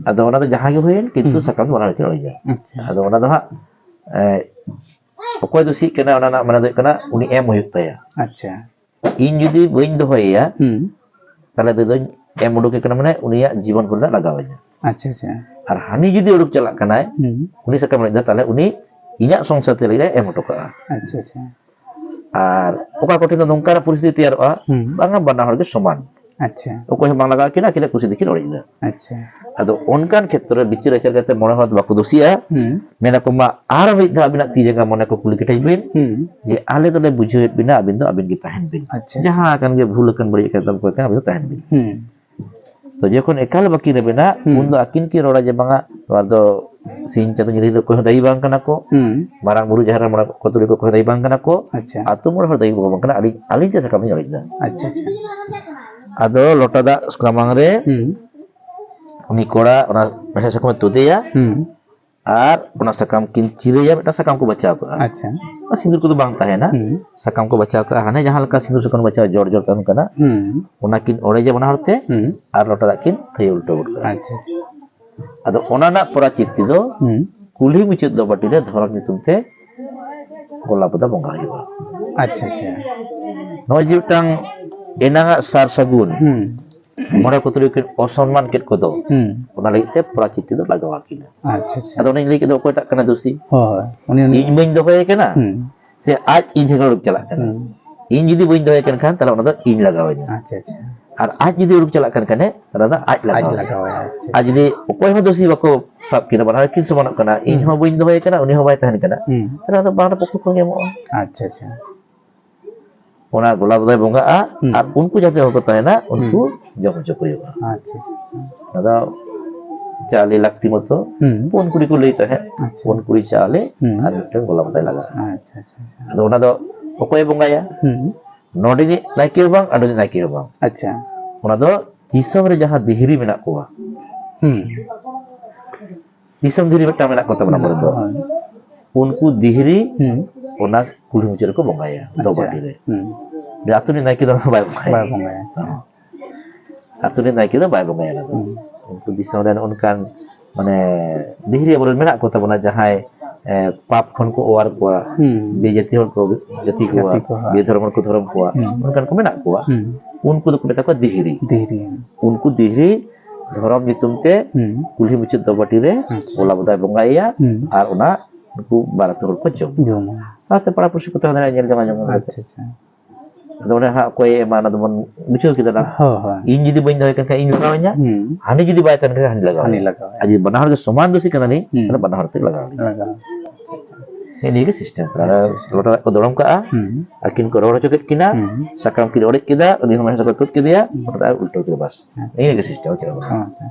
ᱟᱫᱚ ᱚᱱᱟ ᱫᱚ ᱡᱟᱦᱟᱸ ᱜᱮ ᱦᱩᱭᱮᱱ, ᱠᱤᱱᱛᱩ ᱦᱩᱸ᱾ ᱥᱟᱠᱟᱢ ᱫᱚ ᱵᱟᱱᱟᱨ ᱦᱚᱲ ᱠᱤᱱ ᱚᱲᱮᱡᱟ᱾ ᱟᱪᱪᱷᱟ᱾ ᱟᱫᱚ ᱚᱱᱟ ᱫᱚ ᱦᱟᱸᱜ, ᱮ, ᱚᱠᱚᱭ ᱫᱳᱥᱤᱜ ᱠᱟᱱᱟ, ᱚᱱᱟ ᱨᱮᱱᱟᱜ ᱢᱟᱱᱮ ᱫᱚ ᱦᱩᱭᱩᱜ ᱠᱟᱱᱟ, ᱩᱱᱤ ᱮᱢ ᱦᱩᱭᱩᱜ ᱛᱟᱭᱟ᱾ ᱟᱪᱪᱷᱟ᱾ ᱤᱧ ᱡᱩᱫᱤ ᱵᱟᱹᱧ ᱫᱚᱦᱚᱭᱮᱭᱟ, ᱦᱩᱸ᱾ ᱛᱟᱦᱞᱮ ᱫᱚ ᱫᱚᱧ ᱮᱢ ᱩᱰᱩᱠᱮ ᱠᱟᱱᱟ, ᱢᱟᱱᱮ ᱩᱱᱤᱭᱟᱜ ᱡᱤᱵᱚᱱ ᱠᱚᱨᱮ ᱫᱚ ᱞᱟᱜᱟᱣ ᱟᱹᱧᱟ᱾ ᱟᱪᱪᱷᱟ, ᱟᱪᱪᱷᱟ᱾ ᱟᱨ ᱦᱟᱹᱱᱤ ᱡᱩᱫᱤ ᱩᱰᱩᱠ ᱪᱟᱞᱟᱜ ᱠᱟᱱᱟᱭ, ᱦᱩᱸ᱾ ᱩᱱᱤ ᱥᱟᱠᱟᱢ ᱚᱲᱮᱡ ᱫᱟ, ᱛᱟᱦᱞᱮ ᱩᱱᱤ ᱤᱧᱟᱜ ᱥᱚᱝᱥᱟᱨ ᱛᱮ ᱞᱟᱹᱜᱤᱫ ᱮ ᱮᱢ ᱦᱚᱴᱚ ᱠᱟᱜᱼᱟ᱾ ᱟᱪᱪᱷᱟ, ᱟᱪᱪᱷᱟ᱾ ᱟᱨ ᱚᱠᱟ ᱠᱚᱴᱷᱮᱱ ᱫᱚ ᱱᱚᱝᱠᱟᱱᱟᱜ ᱯᱚᱨᱤᱥᱛᱷᱤᱛᱤ ᱛᱮᱭᱟᱨᱚᱜᱼᱟ, ᱦᱩᱸ᱾ ᱵᱟᱝᱟ, ᱵᱟᱱᱟ ᱦᱚᱲ ᱜᱮ ᱥᱚᱢᱟᱱ᱾ ᱟᱪᱪᱷᱟ᱾ ᱚᱠᱚᱭ ᱦᱚᱸ ᱵᱟᱝ ᱞᱟᱜᱟᱣ ᱠᱤᱱᱟ, ᱟᱹᱠᱤᱱᱟᱜ ᱠᱩᱥᱤ ᱛᱮᱠᱤᱱ ᱚᱲᱮᱡ ᱮᱫᱟ᱾ ᱟᱪᱪᱷᱟ᱾ ᱟᱫᱚ ᱚᱱᱠᱟᱱ ᱠᱷᱮᱛᱨᱚ ᱨᱮ ᱵᱤᱪᱟᱹᱨ ᱟᱪᱟᱨ ᱠᱟᱛᱮ ᱢᱚᱬᱮ ᱦᱚᱲ ᱫᱚ ᱵᱟᱠᱚ ᱫᱳᱥᱤᱜᱼᱟ᱾ ᱦᱩᱸ᱾ ᱢᱮᱱᱟ ᱠᱚ, "ᱢᱟ ᱟᱨ ᱢᱤᱫ ᱫᱷᱟᱣ ᱟᱹᱵᱤᱱᱟᱜ ᱛᱤ ᱡᱟᱸᱜᱟ ᱢᱚᱱᱮ ᱠᱚ ᱠᱩᱞᱤ ᱠᱮᱴᱮᱡ ᱵᱤᱱ, ᱦᱩᱸ᱾ ᱡᱮ ᱟᱞᱮ ᱫᱚᱞᱮ ᱵᱩᱡᱷᱟᱹᱣᱮᱫ ᱵᱤᱱᱟ, ᱟᱹᱵᱤᱱ ᱫᱚ ᱟᱹᱵᱤᱱ ᱜᱮ ᱛᱟᱦᱮᱱ ᱵᱤᱱ᱾ ᱟᱪᱪᱷᱟ, ᱡᱟᱦᱟᱸ ᱟᱪᱪᱷᱟ᱾ ᱟᱠᱟᱱ ᱜᱮ, ᱵᱷᱩᱞ ᱟᱠᱟᱱ, ᱵᱟᱹᱲᱤᱡ ᱟᱠᱟᱱ, ᱛᱟᱢ ᱠᱚ ᱠᱟᱱᱟ, ᱟᱹᱵᱤᱱ ᱫᱚ ᱛᱟᱦᱮᱱ ᱵᱤᱱ᱾" ᱦᱩᱸ᱾ ᱛᱚ ᱡᱚᱠᱷᱚᱱ ᱮᱠᱟᱞ ᱵᱟᱹᱠᱤᱱ ᱨᱮᱵᱮᱱᱟ, ᱦᱩᱸ᱾ ᱩᱱ ᱫᱚ ᱟᱹᱠᱤᱱ ᱠᱤᱱ ᱨᱚᱲᱟ ᱡᱮ, "ᱵᱟᱝᱟ, ᱱᱚᱣᱟ ᱫᱚ ᱥᱤᱧ ᱪᱟᱸᱫᱚ ᱧᱤᱫᱟᱹ ᱫᱚ ᱚᱠᱚᱭ ᱦᱚᱸ ᱫᱟᱹᱭᱤ ᱵᱟᱝ ᱠᱟᱱᱟ ᱠᱚ᱾ ᱦᱩᱸ᱾ ᱢᱟᱨᱟᱝ ᱵᱩᱨᱩ, ᱡᱟᱦᱮᱨ ᱟᱭᱳ, ᱢᱚᱬᱮ ᱠᱚ ᱛᱩᱨᱩᱭ ᱠᱚ ᱚᱠᱚᱭ ᱦᱚᱸ ᱫᱟᱹᱭᱤ ᱵᱟᱝ ᱠᱟᱱᱟ ᱠᱚ᱾ ᱟᱪᱪᱷᱟ᱾ ᱟᱹᱛᱩ ᱢᱚᱬᱮ ᱦᱚᱲ ᱫᱟᱹᱭᱤ ᱵᱟᱝ ᱠᱟᱱᱟ, ᱟᱹᱞᱤᱧ, ᱟᱹᱞᱤᱧ ᱛᱮ ᱥᱟᱠᱟᱢ ᱞᱤᱧ ᱚᱲᱮᱡ ᱮᱫᱟ᱾" ᱟᱪᱪᱷᱟ, ᱟᱪᱪᱷᱟ᱾ ᱟᱫᱚ ᱞᱚᱴᱟ ᱫᱟᱜ ᱥᱟᱢᱟᱝ ᱨᱮ ᱦᱩᱸ᱾ ᱩᱱᱤ ᱠᱚᱲᱟ ᱚᱱᱟ ᱢᱮᱲᱦᱮᱫ ᱥᱟᱠᱟᱢᱮ ᱛᱩᱫᱮᱭᱟ᱾ ᱦᱩᱸ᱾ ᱟᱨ ᱚᱱᱟ ᱥᱟᱠᱟᱢ ᱠᱤᱱ ᱪᱤᱨᱟᱹᱭᱟ, ᱢᱤᱫᱴᱟᱝ ᱥᱟᱠᱟᱢ ᱠᱚ ᱵᱟᱪᱷᱟᱣ ᱠᱟᱜᱼᱟ᱾ ᱟᱪᱪᱷᱟ᱾ ᱚᱱᱟ ᱥᱤᱸᱫᱩᱨ ᱠᱚᱫᱚ ᱵᱟᱝ ᱛᱟᱦᱮᱱᱟ᱾ ᱦᱩᱸ᱾ ᱥᱟᱠᱟᱢ ᱠᱚ ᱵᱟᱪᱷᱟᱣ ᱠᱟᱜᱼᱟ, ᱦᱟᱱᱮ ᱡᱟᱦᱟᱸ ᱞᱮᱠᱟ ᱥᱤᱸᱫᱩᱨ ᱥᱟᱠᱟᱢ ᱵᱟᱪᱷᱟᱣ ᱡᱚᱲ ᱡᱚᱲ ᱛᱟᱦᱮᱱ ᱠᱟᱱᱟ, ᱦᱩᱸ᱾ ᱚᱱᱟ ᱠᱤᱱ ᱚᱲᱮᱡᱟ ᱵᱟᱱᱟ ᱦᱚᱲ ᱛᱮ, ᱦᱩᱸ᱾ ᱟᱨ ᱞᱚᱴᱟ ᱫᱟᱜ ᱠᱤᱱ ᱛᱷᱟᱹᱭᱟᱹ ᱩᱞᱴᱟᱹᱣ ᱜᱚᱫ ᱠᱟᱜᱼᱟ᱾ ᱟᱪᱪᱷᱟ, ᱟᱪᱪᱷᱟ᱾ ᱟᱫᱚ ᱚᱱᱟ ᱨᱮᱱᱟᱜ ᱯᱚᱨᱟ ᱪᱤᱛᱛᱤ ᱫᱚ ᱦᱩᱸ᱾ ᱠᱩᱞᱦᱤ ᱢᱩᱪᱟᱹᱫ ᱫᱚ ᱵᱟᱹᱴᱤ ᱨᱮ ᱫᱷᱚᱨᱚᱢ ᱧᱩᱛᱩᱢ ᱛᱮ ᱜᱚᱞᱟ ᱵᱚᱫᱟ ᱵᱚᱸᱜᱟ ᱦᱩᱭᱩᱜᱼᱟ᱾ ᱟᱪᱪᱷᱟ, ᱟᱪᱪᱷᱟ᱾ ᱱᱚᱜᱼᱚᱭ ᱡᱮ ᱢᱤᱫᱴᱟᱝ ᱮᱱᱟᱝᱟᱜ ᱥᱟᱨ ᱥᱟᱹᱜᱩᱱ ᱦᱩᱸ᱾ ᱢᱚᱬᱮ ᱠᱚ ᱛᱩᱨᱩᱭ ᱠᱤᱱ ᱚᱥᱚᱱᱢᱟᱱ ᱠᱮᱫ ᱠᱚᱫᱚ, ᱦᱩᱸ᱾ ᱚᱱᱟ ᱞᱟᱹᱜᱤᱫ ᱛᱮ ᱯᱨᱟᱪᱤᱛ ᱫᱚ ᱞᱟᱜᱟᱣ ᱟᱹᱠᱤᱱᱟ᱾ ᱟᱪᱪᱷᱟ, ᱟᱪᱪᱷᱟ᱾ ᱟᱫᱚ ᱚᱱᱮᱧ ᱞᱟᱹᱭ ᱠᱮᱫᱟ, ᱚᱠᱚᱭᱴᱟᱜ ᱠᱟᱱᱟ ᱫᱳᱥᱤ? ᱦᱳᱭ, ᱦᱳᱭ᱾ ᱩᱱᱤ, ᱩᱱᱤ ᱤᱧ ᱵᱟᱹᱧ ᱫᱚᱦᱚᱭᱮ ᱠᱟᱱᱟ, ᱦᱩᱸ᱾ ᱥᱮ ᱟᱡ ᱤᱧ ᱴᱷᱮᱱ ᱩᱰᱩᱠ ᱪᱟᱞᱟᱜ ᱠᱟᱱᱟ? ᱦᱩᱸ᱾ ᱤᱧ ᱡᱩᱫᱤ ᱵᱟᱹᱧ ᱫᱚᱦᱚᱭᱮ ᱠᱟᱱ ᱠᱷᱟᱱ, ᱛᱟᱦᱞᱮ ᱚᱱᱟ ᱫᱚ ᱤᱧ ᱞᱟᱜᱟᱣᱤᱧᱟ᱾ ᱟᱪᱪᱷᱟ, ᱟᱪᱪᱷᱟ᱾ ᱟᱨ ᱟᱡ ᱡᱩᱫᱤ ᱩᱰᱩᱠ ᱪᱟᱞᱟᱜ ᱠᱟᱱ ᱠᱷᱟᱱᱮ, ᱚᱱᱟ ᱫᱚ ᱟᱡ ᱟᱡ ᱞᱟᱜᱟᱣ᱾ ᱞᱟᱜᱟᱣᱟᱭᱟ, ᱟᱪᱪᱷᱟ᱾ ᱟᱨ ᱡᱩᱫᱤ ᱚᱠᱚᱭ ᱦᱚᱸ ᱫᱳᱥᱤ ᱵᱟᱠᱚ ᱥᱟᱵ ᱠᱤᱱᱟ, ᱵᱟᱱᱟ ᱦᱚᱲ ᱠᱤᱱ ᱥᱚᱢᱟᱱᱚᱜ ᱠᱟᱱᱟ, ᱤᱧ ᱦᱩᱸ᱾ ᱦᱚᱸ ᱵᱟᱹᱧ ᱫᱚᱦᱚᱭᱮ ᱠᱟᱱᱟ, ᱩᱱᱤ ᱦᱚᱸ ᱵᱟᱭ ᱛᱟᱦᱮᱱ ᱠᱟᱱᱟ, ᱦᱩᱸ᱾ ᱛᱟᱦᱞᱮ ᱚᱱᱟ ᱫᱚ ᱵᱟᱱᱟᱨ ᱯᱚᱠᱠᱷᱚ ᱠᱷᱚᱱ ᱜᱮ ᱮᱢᱚᱜᱼᱟ᱾ ᱟᱪᱪᱷᱟ, ᱟᱪᱪᱷᱟ᱾ ᱚᱱᱟ ᱜᱚᱞᱟ ᱵᱚᱫᱟᱭ ᱵᱚᱸᱜᱟᱜᱼᱟ, ᱦᱩᱸ᱾ ᱟᱨ ᱩᱱᱠᱩ ᱡᱟᱛᱮ ᱦᱚᱲ ᱠᱚ ᱛᱟᱦᱮᱱᱟ, ᱩᱱᱠᱩ ᱦᱩᱸ᱾ ᱡᱚᱢ ᱦᱚᱪᱚ ᱠᱚ ᱦᱩᱭᱩᱜᱼᱟ᱾ ᱟᱪᱪᱷᱟ, ᱟᱪᱪᱷᱟ, ᱟᱪᱪᱷᱟ᱾ ᱚᱱᱟ ᱫᱚ ᱪᱟᱣᱞᱮ ᱞᱟᱹᱠᱛᱤ ᱢᱚᱛᱚ, ᱦᱩᱸ᱾ ᱯᱩᱱ ᱠᱩᱲᱤ ᱠᱚ ᱞᱟᱹᱭ ᱛᱟᱦᱮᱸᱫ, ᱟᱪᱪᱷᱟ᱾ ᱯᱩᱱ ᱠᱩᱲᱤ ᱪᱟᱣᱞᱮ ᱦᱩᱸ᱾ ᱟᱨ ᱢᱤᱫᱴᱟᱝ ᱜᱚᱞᱟ ᱵᱚᱫᱟᱭ ᱞᱟᱜᱟᱜᱼᱟ᱾ ᱟᱪᱪᱷᱟ, ᱟᱪᱪᱷᱟ, ᱟᱪᱪᱷᱟ᱾ ᱟᱫᱚ ᱚᱱᱟ ᱫᱚ ᱚᱠᱚᱭᱮ ᱵᱚᱸᱜᱟᱭᱟ? ᱦᱩᱸ᱾ ᱱᱚᱰᱮ ᱨᱤᱱᱤᱡ ᱱᱟᱭᱠᱮ ᱦᱚᱸ ᱵᱟᱝ, ᱚᱸᱰᱮ ᱨᱤᱱᱤᱡ ᱱᱟᱭᱠᱮ ᱦᱚᱸ ᱵᱟᱝ᱾ ᱟᱪᱪᱷᱟ᱾ ᱚᱱᱟ ᱫᱚ ᱫᱤᱥᱚᱢ ᱨᱮ ᱡᱟᱦᱟᱸ ᱫᱤᱦᱨᱤ ᱢᱮᱱᱟᱜ ᱠᱚᱣᱟ, ᱦᱩᱸ᱾ ᱫᱤᱥᱚᱢ ᱫᱤᱦᱨᱤ ᱢᱤᱫᱴᱟᱝ ᱢᱮᱱᱟᱜ ᱠᱚ ᱛᱟᱵᱚᱱᱟ ᱢᱮᱱᱟᱜ ᱟᱵᱚᱨᱮᱱ ᱫᱚ᱾ ᱠᱚᱣᱟ, ᱦᱳᱭ᱾ ᱩᱱᱠᱩ ᱫᱤᱦᱨᱤ ᱦᱩᱸ᱾ ᱚᱱᱟ ᱠᱩᱞᱦᱤ ᱢᱩᱪᱟᱹᱫ ᱨᱮᱠᱚ ᱵᱚᱸᱜᱟᱭᱟ, ᱟᱪᱪᱷᱟ᱾ ᱫᱚᱵᱟᱴᱤ ᱨᱮ᱾ ᱦᱩᱸ᱾ ᱡᱮ ᱟᱹᱛᱩ ᱨᱤᱱᱤᱡ ᱱᱟᱭᱠᱮ ᱫᱚ ᱵᱟᱭ ᱵᱚᱸᱜᱟᱭᱟ᱾ ᱵᱟᱭ ᱵᱚᱸᱜᱟᱭᱟ, ᱟᱪᱪᱷᱟ᱾ ᱦᱚᱸ᱾ ᱟᱹᱛᱩ ᱨᱤᱱᱤᱡ ᱱᱟᱭᱠᱮ ᱫᱚ ᱵᱟᱭ ᱵᱚᱸᱜᱟᱭᱟ ᱚᱱᱟ ᱫᱚ᱾ ᱦᱩᱸ᱾ ᱩᱱᱠᱩ ᱫᱤᱥᱚᱢ ᱨᱮᱱ ᱚᱱᱠᱟᱱ, ᱢᱟᱱᱮ, ᱫᱤᱦᱨᱤ ᱟᱵᱚᱨᱮᱱ ᱢᱮᱱᱟᱜ ᱠᱚ ᱛᱟᱵᱚᱱᱟ, ᱡᱟᱦᱟᱸᱭ, ᱮ, ᱯᱟᱯ ᱠᱷᱚᱱ ᱠᱚ ᱚᱣᱟᱨ ᱠᱚᱣᱟ, ᱦᱩᱸ᱾ ᱵᱮᱡᱟᱹᱛᱤ ᱦᱚᱲ ᱠᱚ ᱡᱟᱹᱛᱤ ᱠᱚᱣᱟ, ᱡᱟᱹᱛᱤ ᱠᱚ, ᱦᱳᱭ᱾ ᱵᱮᱫᱷᱚᱨᱚᱢ ᱦᱚᱲ ᱠᱚ ᱫᱷᱚᱨᱚᱢ ᱠᱚᱣᱟ, ᱦᱩᱸ᱾ ᱚᱱᱠᱟᱱ ᱠᱚ ᱢᱮᱱᱟᱜ ᱠᱚᱣᱟ᱾ ᱦᱩᱸ᱾ ᱩᱱᱠᱩ ᱫᱚᱠᱚ ᱢᱮᱛᱟ ᱠᱚᱣᱟ ᱫᱤᱦᱨᱤ᱾ ᱫᱤᱦᱨᱤ᱾ ᱩᱱᱠᱩ ᱫᱤᱦᱨᱤ ᱫᱷᱚᱨᱚᱢ ᱧᱩᱛᱩᱢ ᱛᱮ ᱦᱩᱸ᱾ ᱠᱩᱞᱦᱤ ᱢᱩᱪᱟᱹᱫ ᱫᱚᱵᱟᱴᱤ ᱨᱮ ᱟᱪᱪᱷᱟ᱾ ᱜᱚᱞᱟ ᱵᱚᱫᱟᱭ ᱵᱚᱸᱜᱟᱭᱮᱭᱟ, ᱦᱩᱸ᱾ ᱟᱨ ᱚᱱᱟ ᱩᱱᱠᱩ ᱵᱟᱨ ᱟᱹᱛᱩ ᱦᱚᱲ ᱠᱚ ᱡᱚᱢᱟ᱾ ᱡᱚᱢᱟ᱾ ᱥᱟᱶᱛᱮ ᱯᱟᱲᱟ ᱯᱩᱲᱥᱤ ᱠᱚ ᱛᱟᱦᱮᱸ ᱫᱟᱲᱮᱭᱟᱜᱼᱟ, ᱧᱮᱞ ᱡᱚᱝᱟ, ᱡᱚᱢ ᱟᱪᱪᱷᱟ, ᱟᱪᱪᱷᱟ᱾ ᱟᱫᱚ ᱚᱸᱰᱮ ᱦᱟᱸᱜ ᱚᱠᱚᱭᱮ ᱮᱢᱟ, ᱚᱱᱟ ᱫᱚᱵᱚᱱ ᱵᱩᱡᱷᱟᱹᱣ ᱠᱮᱫᱟ ᱱᱟᱜ᱾ ᱦᱳᱭ, ᱦᱳᱭ᱾ ᱤᱧ ᱡᱩᱫᱤ ᱵᱟᱹᱧ ᱫᱚᱦᱚᱭ ᱠᱟᱱ ᱠᱷᱟᱱ, ᱤᱧ ᱞᱟᱜᱟᱣᱤᱧᱟ᱾ ᱦᱩᱸ᱾ ᱦᱟᱹᱱᱤ ᱡᱩᱫᱤ ᱵᱟᱭ ᱛᱟᱦᱮᱱ ᱠᱷᱟᱱ, ᱦᱟᱹᱱᱤ ᱞᱟᱜᱟᱣᱤᱧᱟ᱾ ᱦᱟᱹᱱᱤ ᱞᱟᱜᱟᱣᱤᱧᱟ᱾ ᱟᱨ ᱡᱩᱫᱤ ᱵᱟᱱᱟ ᱦᱚᱲ ᱜᱮ ᱥᱚᱢᱟᱱ ᱫᱳᱥᱤ ᱠᱟᱱᱟ ᱞᱤᱧ, ᱦᱩᱸ᱾ ᱛᱟᱦᱞᱮ ᱵᱟᱱᱟ ᱦᱚᱲ ᱛᱮ ᱞᱟᱜᱟᱣ ᱞᱤᱧᱟ᱾ ᱞᱟᱜᱟᱣ᱾ ᱟᱪᱪᱷᱟ, ᱟᱪᱪᱷᱟ᱾ ᱱᱮᱜᱼᱮ ᱱᱤᱭᱟᱹ ᱜᱮ system ᱠᱟᱱᱟ᱾ ᱟᱪᱪᱷᱟ, ᱟᱪᱪᱷᱟ᱾ ᱞᱚᱴᱟ ᱫᱟᱜ ᱠᱚ ᱫᱚᱲᱚᱢ ᱠᱟᱜᱼᱟ, ᱦᱩᱸ᱾ ᱥᱟᱠᱟᱢ ᱠᱤᱱ ᱚᱲᱮᱡ ᱠᱮᱫᱟ, ᱩᱱᱤ ᱦᱚᱸ ᱢᱟᱭ ᱥᱟᱠᱟᱢ ᱛᱩᱫ ᱠᱮᱫᱮᱭᱟ, ᱦᱩᱸ᱾ ᱞᱚᱴᱟ ᱫᱟᱜ ᱩᱞᱴᱟᱹᱣ ᱠᱮᱫᱟ, ᱵᱟᱥ᱾ ᱟᱪᱪᱷᱟ᱾ ᱱᱤᱭᱟᱹ ᱜᱮ system ᱪᱮᱫ ᱦᱚᱸ ᱵᱟᱹᱱᱩᱜᱼᱟ᱾ ᱟᱪᱪᱷᱟ᱾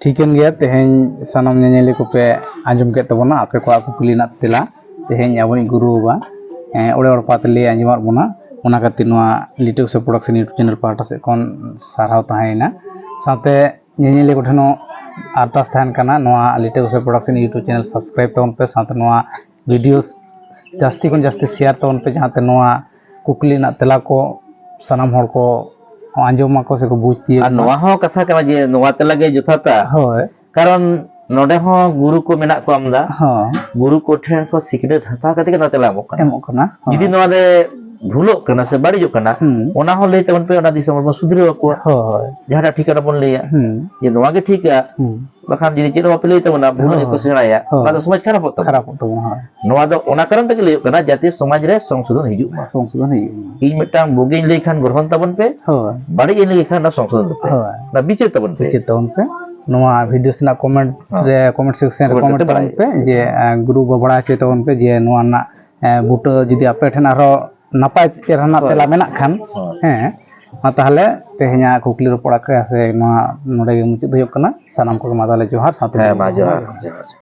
ᱴᱷᱤᱠᱟᱹᱱ ᱜᱮᱭᱟ, ᱛᱮᱦᱮᱧ ᱥᱟᱱᱟᱢ ᱧᱮᱧᱮᱞᱤᱭᱟᱹ ᱠᱚᱯᱮ ᱟᱸᱡᱚᱢ ᱠᱮᱫ ᱛᱟᱵᱚᱱᱟ ᱟᱯᱮ ᱠᱚᱣᱟᱜ ᱠᱩᱠᱞᱤ ᱨᱮᱱᱟᱜ ᱛᱮᱞᱟ᱾ ᱛᱮᱦᱮᱧ ᱟᱵᱚᱨᱤᱡ ᱜᱩᱨᱩ ᱵᱟᱵᱟ, ᱮᱸ, ᱚᱲᱮ ᱚᱲᱯᱟᱛᱮ ᱞᱟᱹᱭ ᱟᱸᱡᱚᱢᱟᱫ ᱵᱚᱱᱟ, ᱚᱱᱟ ᱠᱷᱟᱹᱛᱤᱨ ᱱᱚᱣᱟ ᱞᱤᱴᱟᱹ ᱩᱥᱟᱹ production YouTube channel ᱯᱟᱦᱴᱟ ᱥᱮᱫ ᱠᱷᱚᱱ ᱥᱟᱨᱦᱟᱣ ᱛᱟᱦᱮᱸᱭᱮᱱᱟ᱾ ᱥᱟᱶᱛᱮ ᱧᱮᱧᱮᱞᱤᱭᱟᱹ ᱠᱚᱴᱷᱮᱱ ᱦᱚᱸ ᱟᱨᱫᱟᱥ ᱛᱟᱦᱮᱱ ᱠᱟᱱᱟ, ᱱᱚᱣᱟ ᱞᱤᱴᱟᱹ ᱩᱥᱟᱹ production YouTube channel subscribe ᱛᱟᱵᱚᱱ ᱯᱮ, ᱥᱟᱶᱛᱮ ᱱᱚᱣᱟ video ᱡᱟᱹᱥᱛᱤ ᱠᱷᱚᱱ ᱡᱟᱹᱥᱛᱤ share ᱛᱟᱵᱚᱱ ᱯᱮ, ᱡᱟᱦᱟᱸᱛᱮ ᱱᱚᱣᱟ ᱠᱩᱠᱞᱤ ᱨᱮᱱᱟᱜ ᱛᱮᱞᱟ ᱠᱚ ᱥᱟᱱᱟᱢ ᱦᱚᱲ ᱠᱚ ᱟᱸᱡᱚᱢ ᱢᱟᱠᱚ ᱥᱮᱠᱚ ᱵᱩᱡᱽ ᱛᱤᱭᱳᱜᱽ ᱟᱨ ᱢᱟ᱾ ᱱᱚᱣᱟ ᱦᱚᱸ ᱠᱟᱛᱷᱟ ᱠᱟᱱᱟ ᱡᱮ ᱱᱚᱣᱟ ᱛᱮᱞᱟ ᱜᱮ ᱡᱚᱛᱷᱟᱛᱟ᱾ ᱦᱳᱭ᱾ ᱠᱟᱨᱚᱱ ᱱᱚᱰᱮ ᱦᱚᱸ ᱜᱩᱨᱩ ᱠᱚ ᱢᱮᱱᱟᱜ ᱠᱚᱣᱟ ᱟᱢᱫᱟ᱾ ᱦᱚᱸ᱾ ᱜᱩᱨᱩ ᱠᱚᱴᱷᱮᱱ ᱠᱷᱚᱱ ᱥᱤᱠᱷᱱᱟᱹᱛ ᱦᱟᱛᱟᱣ ᱠᱟᱛᱮ ᱜᱮ ᱱᱚᱛᱮ ᱞᱮ ᱮᱢᱚᱜ ᱠᱟᱱᱟ᱾ ᱮᱢᱚᱜ ᱠᱟᱱᱟ᱾ ᱦᱚᱸ᱾ ᱡᱩᱫᱤ ᱱᱚᱣᱟ ᱨᱮ ᱵᱷᱩᱞᱚᱜ ᱠᱟᱱᱟ ᱥᱮ ᱵᱟᱹᱲᱤᱡᱚᱜ ᱠᱟᱱᱟ, ᱦᱩᱸ᱾ ᱚᱱᱟ ᱦᱚᱸ ᱞᱟᱹᱭ ᱛᱟᱵᱚᱱ ᱯᱮ, ᱚᱱᱟ ᱫᱤᱥᱚᱢ ᱦᱚᱲ ᱵᱚᱱ ᱥᱩᱫᱷᱨᱟᱹᱣ ᱟᱠᱚᱣᱟ᱾ ᱦᱳᱭ᱾ ᱡᱟᱦᱟᱸᱴᱟᱜ ᱴᱷᱤᱠᱟ ᱚᱱᱟ ᱵᱚᱱ ᱞᱟᱹᱭᱟ᱾ ᱦᱩᱸ᱾ ᱡᱮ ᱱᱚᱣᱟ ᱜᱮ ᱴᱷᱤᱠᱟ᱾ ᱦᱩᱸ᱾ ᱵᱟᱠᱷᱟᱱ ᱡᱩᱫᱤ ᱪᱮᱫ ᱦᱚᱸ ᱵᱟᱯᱮ ᱞᱟᱹᱭ ᱛᱟᱵᱚᱱᱟ, ᱵᱷᱩᱞ ᱦᱳᱭ, ᱜᱮᱠᱚ ᱦᱳᱭ᱾ ᱥᱮᱬᱟᱭᱟ, ᱦᱳᱭ᱾ ᱚᱱᱟ ᱫᱚ ᱥᱚᱢᱟᱡᱽ ᱠᱷᱟᱨᱟᱯᱚᱜ ᱛᱟᱵᱚᱱᱟ᱾ ᱠᱷᱟᱨᱟᱯᱚᱜ ᱛᱟᱵᱚᱱᱟ, ᱦᱳᱭ᱾ ᱱᱚᱣᱟ ᱫᱚ ᱚᱱᱟ ᱠᱟᱨᱚᱱ ᱛᱮᱜᱮ ᱞᱟᱹᱭᱚᱜ ᱠᱟᱱᱟ, ᱡᱟᱛᱮ ᱥᱚᱢᱟᱡᱽ ᱨᱮ ᱥᱚᱝᱥᱳᱫᱷᱚᱱ ᱦᱤᱡᱩᱜ ᱢᱟ᱾ ᱥᱚᱝᱥᱳᱫᱷᱚᱱ ᱦᱤᱡᱩᱜ ᱢᱟ᱾ ᱤᱧ ᱢᱤᱫᱴᱟᱝ ᱵᱩᱜᱤᱧ ᱞᱟᱹᱭ ᱠᱷᱟᱱ ᱜᱨᱚᱦᱚᱱ ᱛᱟᱵᱚᱱ ᱯᱮ, ᱦᱳᱭ᱾ ᱵᱟᱹᱲᱤᱡ ᱤᱧ ᱞᱟᱹᱭ ᱠᱷᱟᱱ ᱚᱱᱟ ᱥᱚᱝᱥᱳᱫᱷᱚᱱ ᱛᱟᱵᱚᱱ ᱯᱮ᱾ ᱦᱳᱭ᱾ ᱚᱱᱟ ᱵᱤᱪᱟᱹᱨ ᱛᱟᱵᱚᱱ ᱯᱮ᱾ ᱵᱤᱪᱟᱹᱨ ᱛᱟᱵᱚᱱ ᱯᱮ᱾ ᱱᱚᱣᱟ ᱵᱷᱤᱰᱤᱭᱳ ᱥᱮᱱᱟᱜ ᱠᱚᱢᱮᱱᱴ ᱦᱳᱭ᱾ ᱨᱮ, ᱠᱚᱢᱮᱱᱴ ᱥᱮᱠᱥᱚᱱ ᱨᱮ ᱠᱚᱢᱮᱱᱴ ᱠᱚᱢᱮᱱᱴ ᱠᱟᱛᱮ ᱛᱟᱵᱚᱱ ᱵᱟᱲᱟᱭ ᱯᱮ ᱦᱚᱪᱚ ᱡᱮ, ᱯᱮ᱾ ᱮᱸ, ᱜᱩᱨᱩ ᱵᱟᱵᱟ ᱵᱟᱲᱟᱭ ᱦᱚᱪᱚᱭ ᱛᱟᱵᱚᱱ ᱯᱮ ᱡᱮ ᱱᱚᱣᱟ ᱨᱮᱱᱟᱜ, ᱮᱸ, ᱵᱩᱴᱟᱹ ᱡᱩᱫᱤ ᱟᱯᱮ ᱴᱷᱮᱱ ᱟᱨᱦᱚᱸ ᱱᱟᱯᱟᱭ ᱪᱮᱦᱨᱟ ᱨᱮᱱᱟᱜ ᱦᱳᱭ᱾ ᱛᱮᱞᱟ ᱢᱮᱱᱟᱜ ᱠᱷᱟᱱ, ᱦᱳᱭ᱾ ᱦᱮᱸ, ᱢᱟ ᱛᱟᱦᱚᱞᱮ ᱛᱮᱦᱮᱧᱟᱜ ᱠᱩᱠᱞᱤ ᱨᱚᱯᱚᱲ ᱟᱠᱷᱲᱟ ᱥᱮ ᱱᱚᱣᱟ ᱱᱚᱰᱮ ᱜᱮ ᱢᱩᱪᱟᱹᱫ ᱦᱩᱭᱩᱜ ᱠᱟᱱᱟ᱾ ᱥᱟᱱᱟᱢ ᱠᱚᱜᱮ ᱢᱟ ᱛᱟᱦᱚᱞᱮ ᱡᱚᱦᱟᱨ, ᱥᱟᱶᱛᱮ ᱦᱮᱸ, ᱢᱟ ᱡᱚᱦᱟᱨ, ᱡᱚᱦᱟᱨ᱾